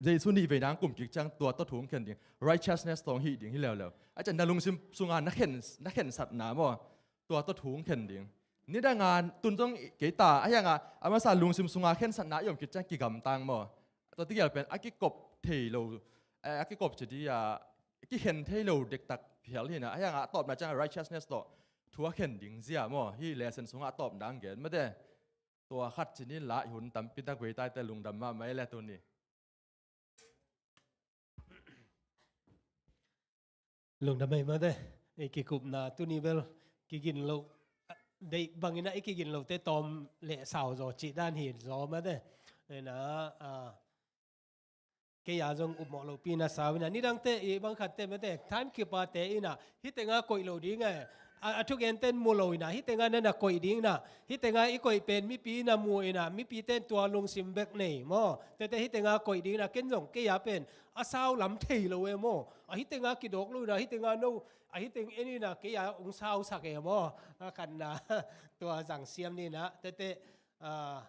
Jesu nih veina hong kum kik ciang tua tawh thu hong khen ding, righteousness tawh hong hih ding hi leuleu. A ciang na lungsim sunga na khen, na khensatna maw, tua tawh thu hong khen ding. Nidanga tun zong kei ta, ahi hanga a masa lungsim sunga khensatna i om khit ciang kigamtang maw. Tua tegel pen a kikop thei lo, eh, a kikop ci ding a, kikhen thei lo dektak phial hi in ah, ahi hanga a tawpna ciang righteousness tawh thu a khen ding zia maw. Hih lesson sungah a tawpna hong gen mate. Tua khat ci ni la, i hun tampi tak vei taite, lungdam mahmah ei le tuni. Lungdam ei mate. I kikupna tuni bel kigin lo, deih bangin ah i kigin lote tawm le sau zaw cih dan hi zaw mate. Ena, ah, kei a zong upmawh lohpi na sau in ah, nidangte i bang khatte mate, timekeeper te in ah hih tenga koih lo ding e. A, a thugenten mu lo in ah, hih tenga na na koih ding in ah, hih tenga i koih pen mipi na mu in ah, mipite in tua lungsim bek nei maw. Tete hih tenga koih ding in ah, ken zong kei a pen a sau lam thei lo e maw. A hih tenga kidawk lo in ah, hih tenga no, a hih teng en in ah, kei a hong sausak e maw. A khatna tua zang siam ni in ah, tete, ah,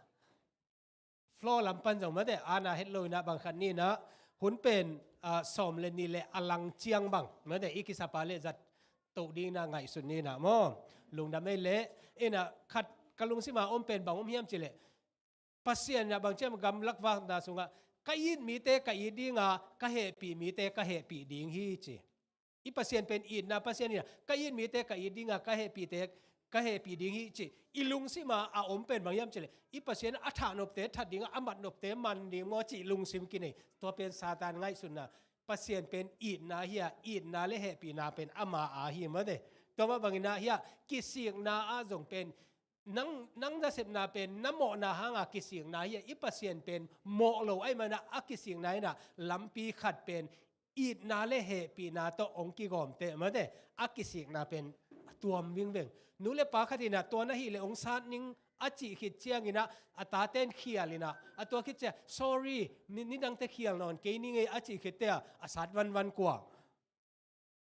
floor lam pan zong mate, ana het lo in ah bang khat ni in ah, hun pen, ah, sawm le nih le a lang ciang bang mate, i kisapa le zat toh ding in ah ngaihsun ni in ah maw. Lungdam ei le, in ah khat ka lungsim a om pen bang om hiam cih leh, Pasian in ah bang ci hiam, gamlak vakna sungah, ka it mite ka it ding a, ka hehpih mite ka hehpih ding hi ci. I Pasian pen itna Pasian hi a, ka it mite ka it ding a, ka hehpihte ka hehpih ding hi cih i lungsim a a om pen bang hiam cih leh, i Pasian a that nopte that ding a, a mat nopte man ding maw cih lungsim kinei. Tua pen Satan ngaihsutna. Pasian pen itna hi a, itna le hehpihna pen ama a hi mate. Tua mah bangin ah hi a, kisikna ah zong pen nang, nang nasepna pen na mawhna hanga kisikna hi a, i Pasian pen mawh lo ahih manin ah a kisikna in ah lampi khat pen itna le hehpihna tawh hong kigawmte mate, a kisikna pen a tuam vingveng. Nu le pa khat in ah tua na hih leh hong sat ning a cih khit ciangin ah a taten khial in ah, a tua khit ciang, "Sorry, ni, nidangte khial nawn kei ning ei," a cih khit teh a sat vanvan kua.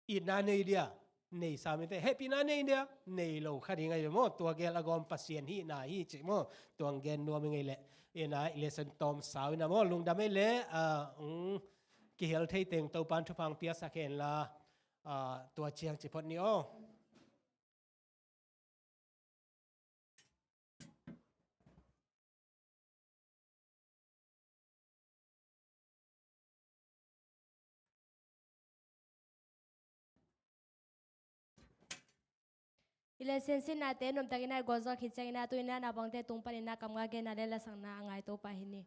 Itna nei dia, nei sa mite, hehpihna nei dia, nei lo kha ding ahi ve maw. Tua gel a gawm Pasian hihna hi cih maw. Tua hong gen nuam ing ei leh. Ina i lesson tawm sau ina maw, lungdam ei leh, ah, mm, kihel thei teng Topan thupha hong piaksak hen la, ah, tua ciang ci phot ni aw. I lesson sitnate nuamtakin a i gualzo khit ciangin a tu-in a naupangte tung panin a kam nga genna le lasakna a ngai Topa hi ni.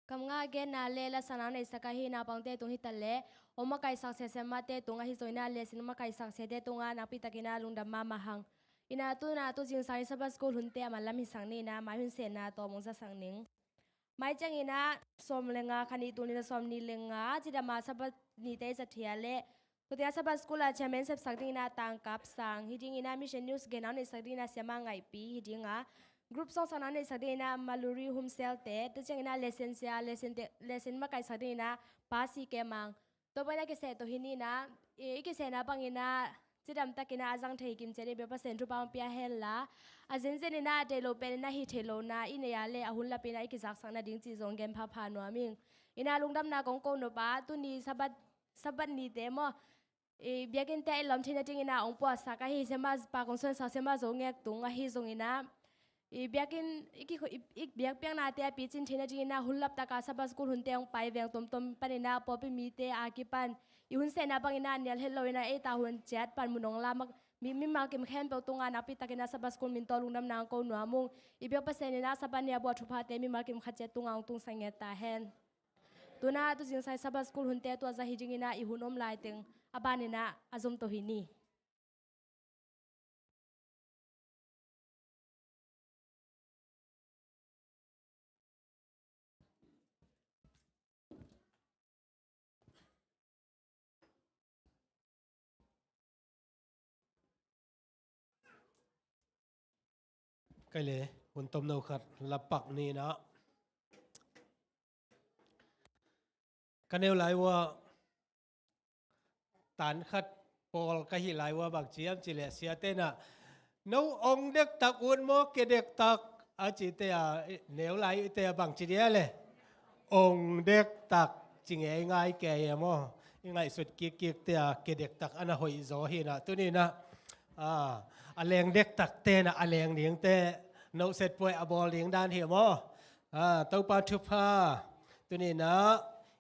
Kam nga genna le lasakna neihsak ahi naupangte tung hi ta le, hong makaihsak siasia mahte tung ahi zongin ah, lesson makaihsak siate tungah nakpi takin ah lungdam mahmah hang. Ina tuna tu zingsang i Sabbath School hunte a manlam hisak ni ina, mai hun senna tawm hong zasak ning. Mai ciangin ah sawm le nga, kha nih tul nih le sawm nih le nga, cidam a Sabbath nite i zat hi a leh, tua teng ah Sabbath School ah chairman sepsak dingin ah Tangkap Sang hi dingin ah, Mission News genna neihsak dingin ah Siama Ngaihpi hi ding a, group song sakna neihsak dingin ah Maluri Humselte, tua ciangin ah lesson sia, lesson te, lesson makaihsak dingin ah Pa Si Ke Mang. Tua bangin ah kiseh to hi ni ina, i, i kisehna bangin ah cidam takin ah a zang thei kim ciat in biak Pasian thupha hong pia hen la, a zenzen in ah a deih loh pen in ah hih theih lohna i neih a leh a hun lapin ah i kizaksak nading cih zong gen phapha nuam ing. Ina lungdamna kong ko nop a, tuni Sabbath, Sabbath nite maw, i, biakinnte a i lawm theihna dingin ah hong puahsak ahi Siama Pa Kong Suansak, Siama Zo Ngek Tung ahi zongin ah, i, biakinn, i, ki, i, i biakpiaknate a picin theihna dingin ah hun laptak a Sabbath School hunte hong pai veng tomtom panin ah pawlpi mite a kipan i hun senna bangin ah nial het loin ah ei ta hun ciat pan mun hong la mak, mi, mimal kim khempeuh tungah nakpi takin ah Sabbath School min tawh lungdamna hong ko nuam ung. I biak Pasian in ah Sabbath ni a buah thuphate mimal kim khat ciat tungah hong tungsak ngiat ta hen. Tuna tu zingsang i Sabbath School hunte tua zah hi dingin ah i hun om laiteng a banin ah a zom to hi ni. Kei le hun tomno khat la pak ni ina, ka neu lai uh ah tan khat pawl ka hih lai uh ah bang ci hiam cih leh, siate in ah, "No ong dektak ut maw, ke dektak?" a cite a, neu lai te a bang ci dia le, "Ong dektak," ci ngei ngai kei e maw. I ngaihsut kikkik te a ke dektak a na hoih zaw hi ina, tuni ina, a, a leng dektak te in ah a leng dingte, no set puai a bawl ding dan hi maw. A, Topa thupha, tuni ina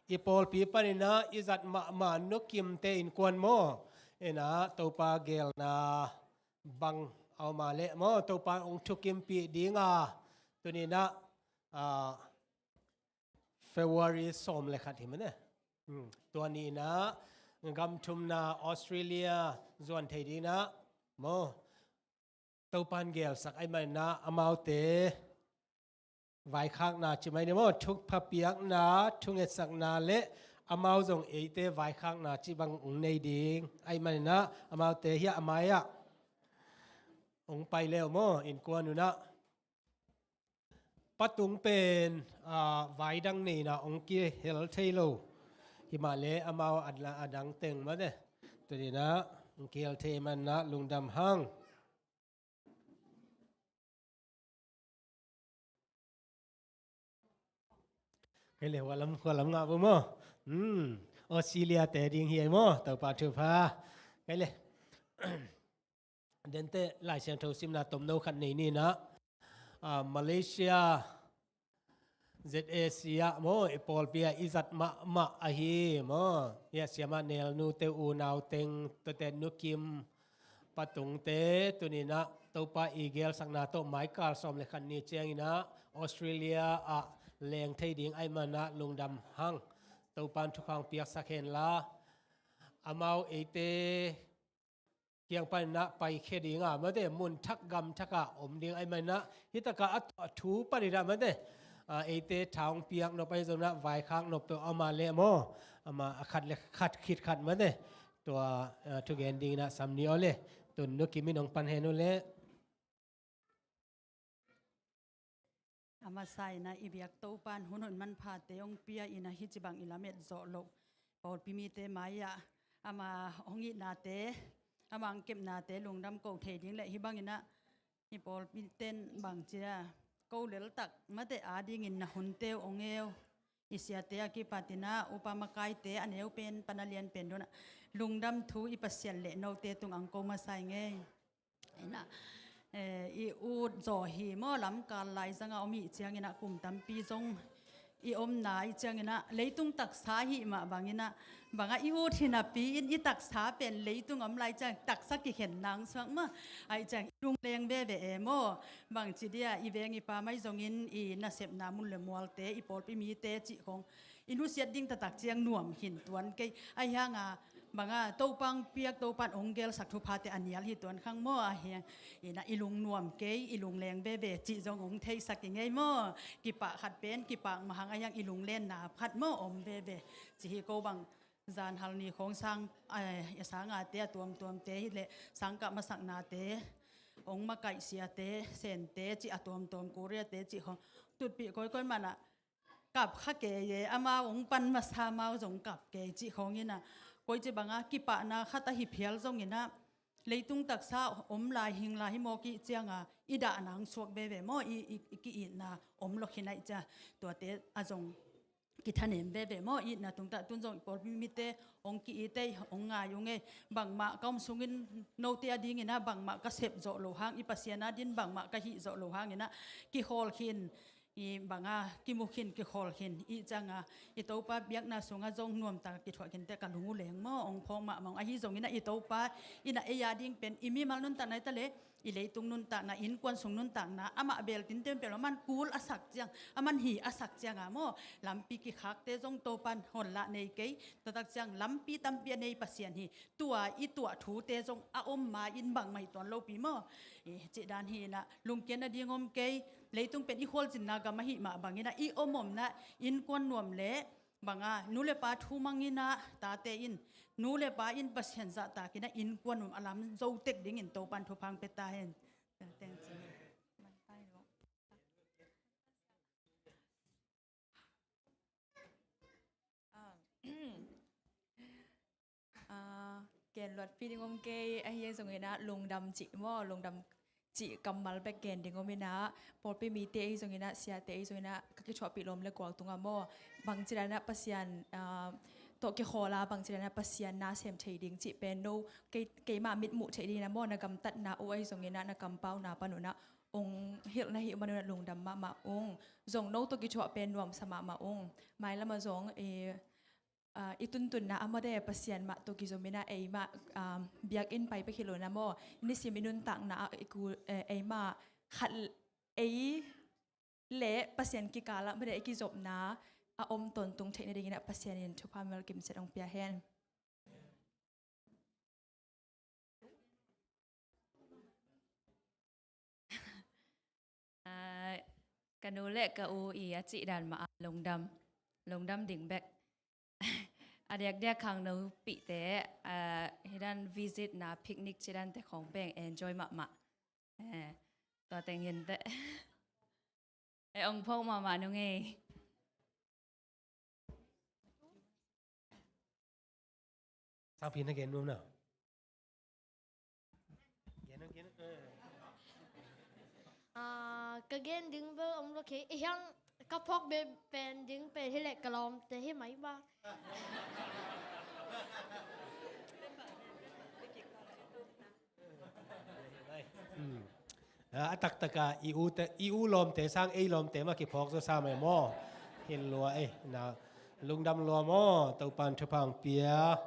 i pawlpi panin ah i zat mahmah Nu Kimte innkuan maw, ina Topa geelna bang a om a leh maw, Topa hong thukimpih ding a, tuni ina, a, February sawm le khat hi mah ne. Hmm. Tua ni ina gam thumna Australia zuan thei ding ina maw, Topan geelsak ahih manin ah amaute vaikhakna ci mai ni maw, thupha piakna, thungetsakna le amau zong eite vaikhakna ci bang hong nei ding ahih manin ah amaute hiah a mai ah hong pai le uh maw, innkuan un ah. Pa Tung pen, a, vai dang nei ina hong kihel thei lo hi mah le, amau a, a dang teng mah ne, tuni ina hong kihel thei manin ah lungdam hang. Kei le hua lam, hua lam ngah bu maw. Hmm. Australia te ding hi ai maw. Topa thupha. Kei le. Dente Lai Siangtho simna tomno khat nei ni ina. A, Malaysia Z A C ah maw, i pawlpi ah i zat mahmah ahi maw. Hiah siamah Nelnu te unau teng, tuate Nu Kim, Pa Tung te, tuni ina Topa i geelsakna tawh maikal sawm le khat ni ciangin ah Australia ah leng thei ding ahih manin ah lungdam hang. Topan thupha hong piaksak hen la, amau eite kiang panin ah paikhia ding a, mate, mun thak gam thak ah om ding ahih manin ah, hi tak ah a, a thu panin ah, mate, a, eite tha hong piak nop ahi zongin ah vaikhak nop tawh ama le maw, ama a khat le khat khit khat, mate, tua, a, thugen dingin ah sam ni aw le. Tun Nu Kim in hong pan hen uh le. A masa in ah i biak Topan hun hoih manphate hong pia in ah, hih ci bang i lamet zawh loh pawlpi mite mai-ah ama hong itnate, ama hong kepnate lungdam ko thei ding le, hih bangin ah i pawlpite in bangci a, ko leltak, mate, adingin na hunte uh hong eu, i siate a kipat in ah upa makaite a neu pen pan a lian pen dong ah lungdam thu i Pasian le note tungah hong ko masa ing ei. Ina, eh, i ut zaw hi maw, lamkal lai zanga om i hih ciangin ah kum tampi zong i omna i cianginah leitung taksa hih mah banginah bangah i ut hi napi-in i taksa pen leitung om lai ciang taksa kikhen nang suak mah. Ahi ciang i lungleng veve e maw. Bangci dia i veng i pam ahi zongin i nasepna mun le mualte, i pawlpi mite cih khong i nusiat ding taktak ciang nuam khin tuan kei. Ahi hanga banga Topa hong piak, Topa in hong gelsak thuphate a nial hi tuan khang maw. Ahi hang inah i lungnuam kei, i lungleng veve cih zong hong theisak i ngei maw. Kipah khat pen kipah mahang, ahi hang i lunglenna khat maw om veve. Ci hi ko bang zanhal ni khong sang, eh, sangate a tuamtuamte hi leh sangkah masaknate, hong makaihsiate, Sente cih a tuamtuam, Koreate cih khong tutpih koikoi manah kap kha kei e, amau hong pan masa amau zong kap kei cih khawng inah, koici banga kipahna khat ahi phial zonginah leitung taksa om lai hing lai hi mawk i cianga i dahna hong suak veve maw, i, i, i ki-itna om lo khin ahi cia, tuate a zong kithanem veve maw. Itna tungtah tun zong i pawlpi mite hong ki-it ei, hong ngai ung ei. Bangmah ka om sungin note a dinginah bangmah ka sep zawh loh hang, i Pasian a din bangmah ka hih zawh loh hanginah kikhawl khin, i banga kimu khin, kikhawl khin i cianga i Topa biakna sungah zong nuamtak a kithuah khinte ka lung uh leng maw, hong phawk mahmah ung. Ahi zonginah i Topa inah ei a ding pen i mimal nuntakna hi ta le i leitung nuntakna, innkuan sung nuntakna, amah beel tinten peuh lo, aman kul a sak ciang, aman hi a sak cianga maw, lampi kikhakte zong Topan honlah nei kei, taktak ciang lampi tampi a nei Pasian hi. Tua i tuah thute zong a om ma-in bangmah hi tuan lopi maw. I cih dan hi inah lungkiat nading om kei. Leitung pen i khualzinna gam ahi mah banginah i om omna innkuan nuam le banga nu le pa thu manginah tate in, nu le pa in Pasian zahtakinah innkuan nuam a lam zo tek dingin Topan thupha hong pia ta hen. Teng ci. Ah, ah, gen luatpi ding om kei, ahi zonginah lungdam cih maw, lungdam cih kammal bek gen ding om inah, pawlpi mite ahi zonginah, siate ahi zonginah ka kithuahpih lawm le gual tungah maw, bangci danah Pasian, ah, tawh kikhawl a, bangci danah Pasian na sem thei ding cih pen no, kei, keimah mit muh theih dinginah maw, na gamtatna uh ahi zonginah, na kampauna pan unah hong hilh na hih manunah lungdam mahmah ung. Zong no tawh kithuah pen nuamsa mahmah ung. Mailamah zong i, ah, i tuntunna a mawte Pasian mah tawh kizominah eimah, ah, biakinn pai pek hi lo na maw, nisim i nuntakna ah i ku, eh, eimah khat ei le Pasian kikalah mawte i kizopna a om tawntung theih nadinginah Pasian in thupha mimal kimciat hong pia hen. Ah, ka nu le ka u i a cih dan mah a lungdam, lungdam ding bek. A diakdiak khangno pihte, ah, hi dan visit na picnic ci dante khong peng enjoy mahmah. Eh, tua teng hinte. Eh, ong phawk mahmah nung ei. Sangpi na gen nuam na. Gen nuam, gen nuam. Eh. Ah, ka gen ding bel om lo kei. Eh, hiang ka phawk be pen ding pen hi leh ka lawmte hi mai ba. Hmm. A, a taktaka i u te, i u lawmte sang ei lawmte mah kiphawk zaw sa mai maw? Hin lua ei, na lungdam lua maw? Topan thupha hong pia.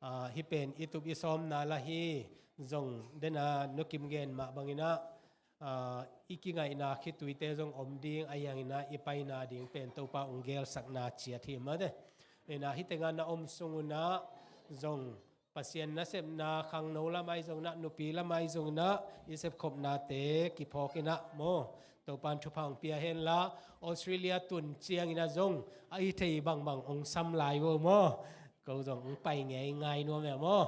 Ah, hih pen i tup i sawmna lah hi. Zong dena Nu Kim gen mah banginah, ah, i kingaihna khituite zong om ding, ahi hanginah i paina ding pen Topa hong gelsakna ciat hi mate. Inah hih tengah na om sungunah zong Pasian nasepna khangno lamah ahi zonginah, nupi lamah ahi zonginah i sepkhopnate kiphawkinah maw, Topan thupha hong pia henla, Australia tun cianginah zong a i thei bangbang hong sam lai vo maw? Ko zong hong pai ngei ngai nuam e maw?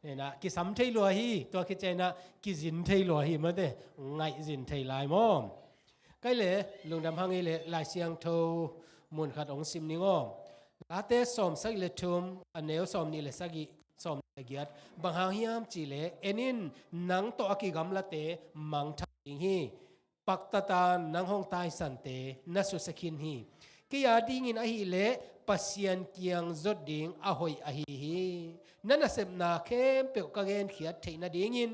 Inah kisam thei lua hi, tua khit cianginah kizin thei lua hi mate, hong ngaihzin thei lai maw? Kai le lungdam hang ei le Lai Siangtho mun khat hong sim ning aw. Late sawmsagih le thum, a neu sawmnih le sagih, sawmnih le giat. Bang hang hiam cih leh, en in, nang tawh a kigamlate mangthang ding hi. Paktata nang hong taisante na susia khin hi. Kei a dingin ahih leh Pasian kiang zot ding a hoih ahi hi. Na nasepna khempeuh ka genkhiat theih nadingin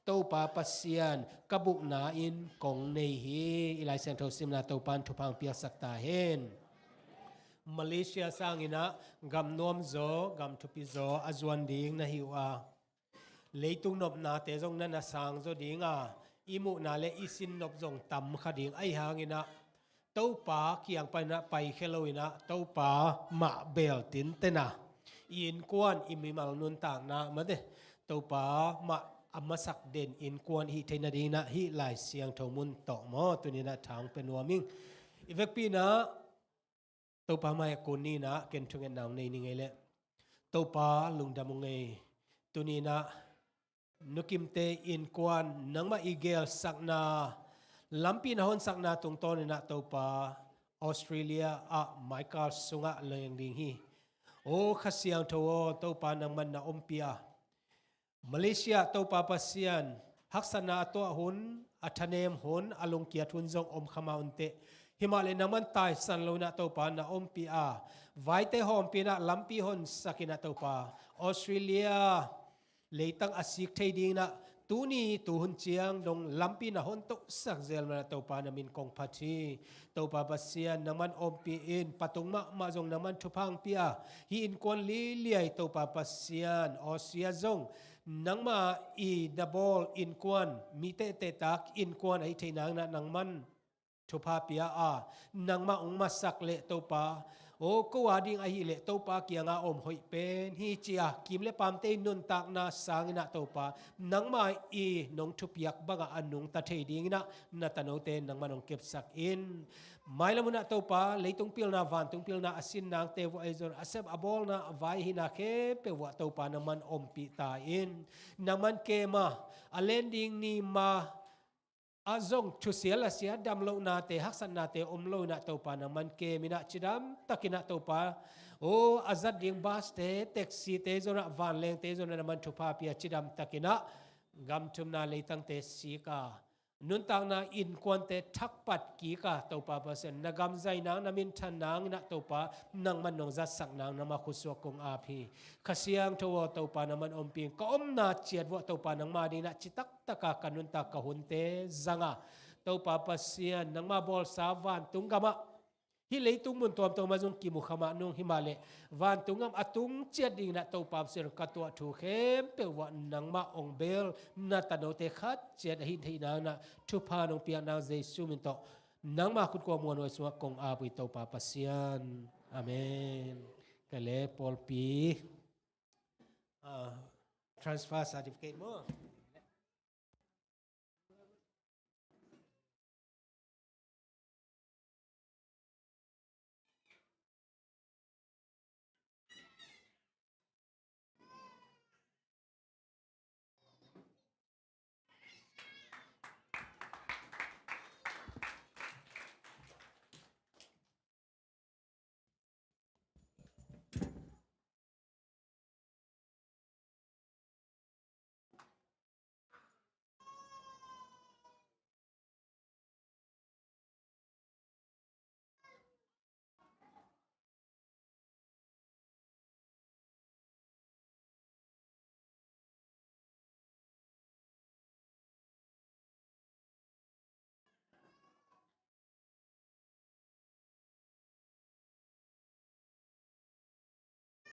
Topa Pasian ka bukna in kong nei hi. I Lai Siangtho simna Topan thupha hong piaksak ta hen. Malaysia sanginah gam nuam zaw, gam thupi zaw a zuan ding na hi uh a, leitung nopnate zong na na sang zaw ding a, i muhna le i sin nop zong tam kha ding. Ahi hanginah Topa kiang paninah paikhia loinah Topa mah beel tintena i innkuan, i mimal nuntakna mate, Topa mah a masak den innkuan i hih theih nadinginah hih Lai Siangtho mun tawh maw, tuninah thang pia nuam ing. I vekpi inah Topa mai-ah kun ni inah ken thungetna hong nei ni ngei leh. Topa lungdam ung ei. Tuninah Nu Kimte innkuan nangmah i geelsakna, lampi na honsakna tungtawninah Topa Australia ah Michael sungah leng ding hi. O Kha Siangtho aw, Topa nangman na ompih a, Malaysia Topa Pasian, haksatna a tuah hun, a thanem hun, a lungkiat hun zong om kha mah unteh. Himahleh nangman taisan loinah Topa na ompih a, vaite hawmpinah lampi honsakinah Topa Australia leitang a sik thei dinginah tuni tuhun ciang dong lampi na hontohsak zel manah Topa na min kong phat hi. Topa Pasian nangman ompih in, patung mahmah zong nangman thupha hong pia a, hih innkuan liliai Topa Pasian Asia zong nangmah i na bawl innkuan, mi tehtehtak innkuan ahi thei nanginah nangman thupha pia a, nangmah hong masak leh Topa, o ko a ding ahileh Topa kianga om hoih pen hi ci-a, kim le pamte i nuntakna sanginah Topa nangmah i nong thupiak bangah a nungta thei dinginah na tanote nangman hong kepsak in. Mailam hunah Topa leitung pilna, vantung pilna a sin nangte vuah ahi zong a sep a bawlna a vai hina khempeuh vuah Topa nangman ompih ta in. Nangman kem a, a len ding ni ma a zong thusia lasia damlohnate, haksatnate om loinah Topa nangman kem inah cidamtakinah Topa, o a zat ding bus-te, taxi-te zonah, vanlengte zonah nangman thupha pia cidamtakinah gam thumna leitangte sik a, nuntakna innkuante thakpat kik a, Topa Pasian na gam zai nang, na minthan nanginah Topa nangman nong zatsak nang nangmah khutsuak kong ap hi. Kha Siangtho aw, Topa nangman ompih in, ka omna ciat vuah Topa nangma dinginah citak taka ka nuntak ka hunte zanga, Topa Pasian nangma bawlsa vantung gamah hih leitung mun tuamtuam ah zong kimu kha mah nung himahleh vantung gam a tung ciat dinginah Topa Pasian ka tuah thu khempeuh vuah nangmah hong beel, na tanote khat ciat ahi theih nanginah thupha nong piak nang Jesu min tawh nangma khut kua muanhuai sungah kong ap uh hi Topa Pasian. Amen. Ka le pawlpi, ah, transfer certificate maw?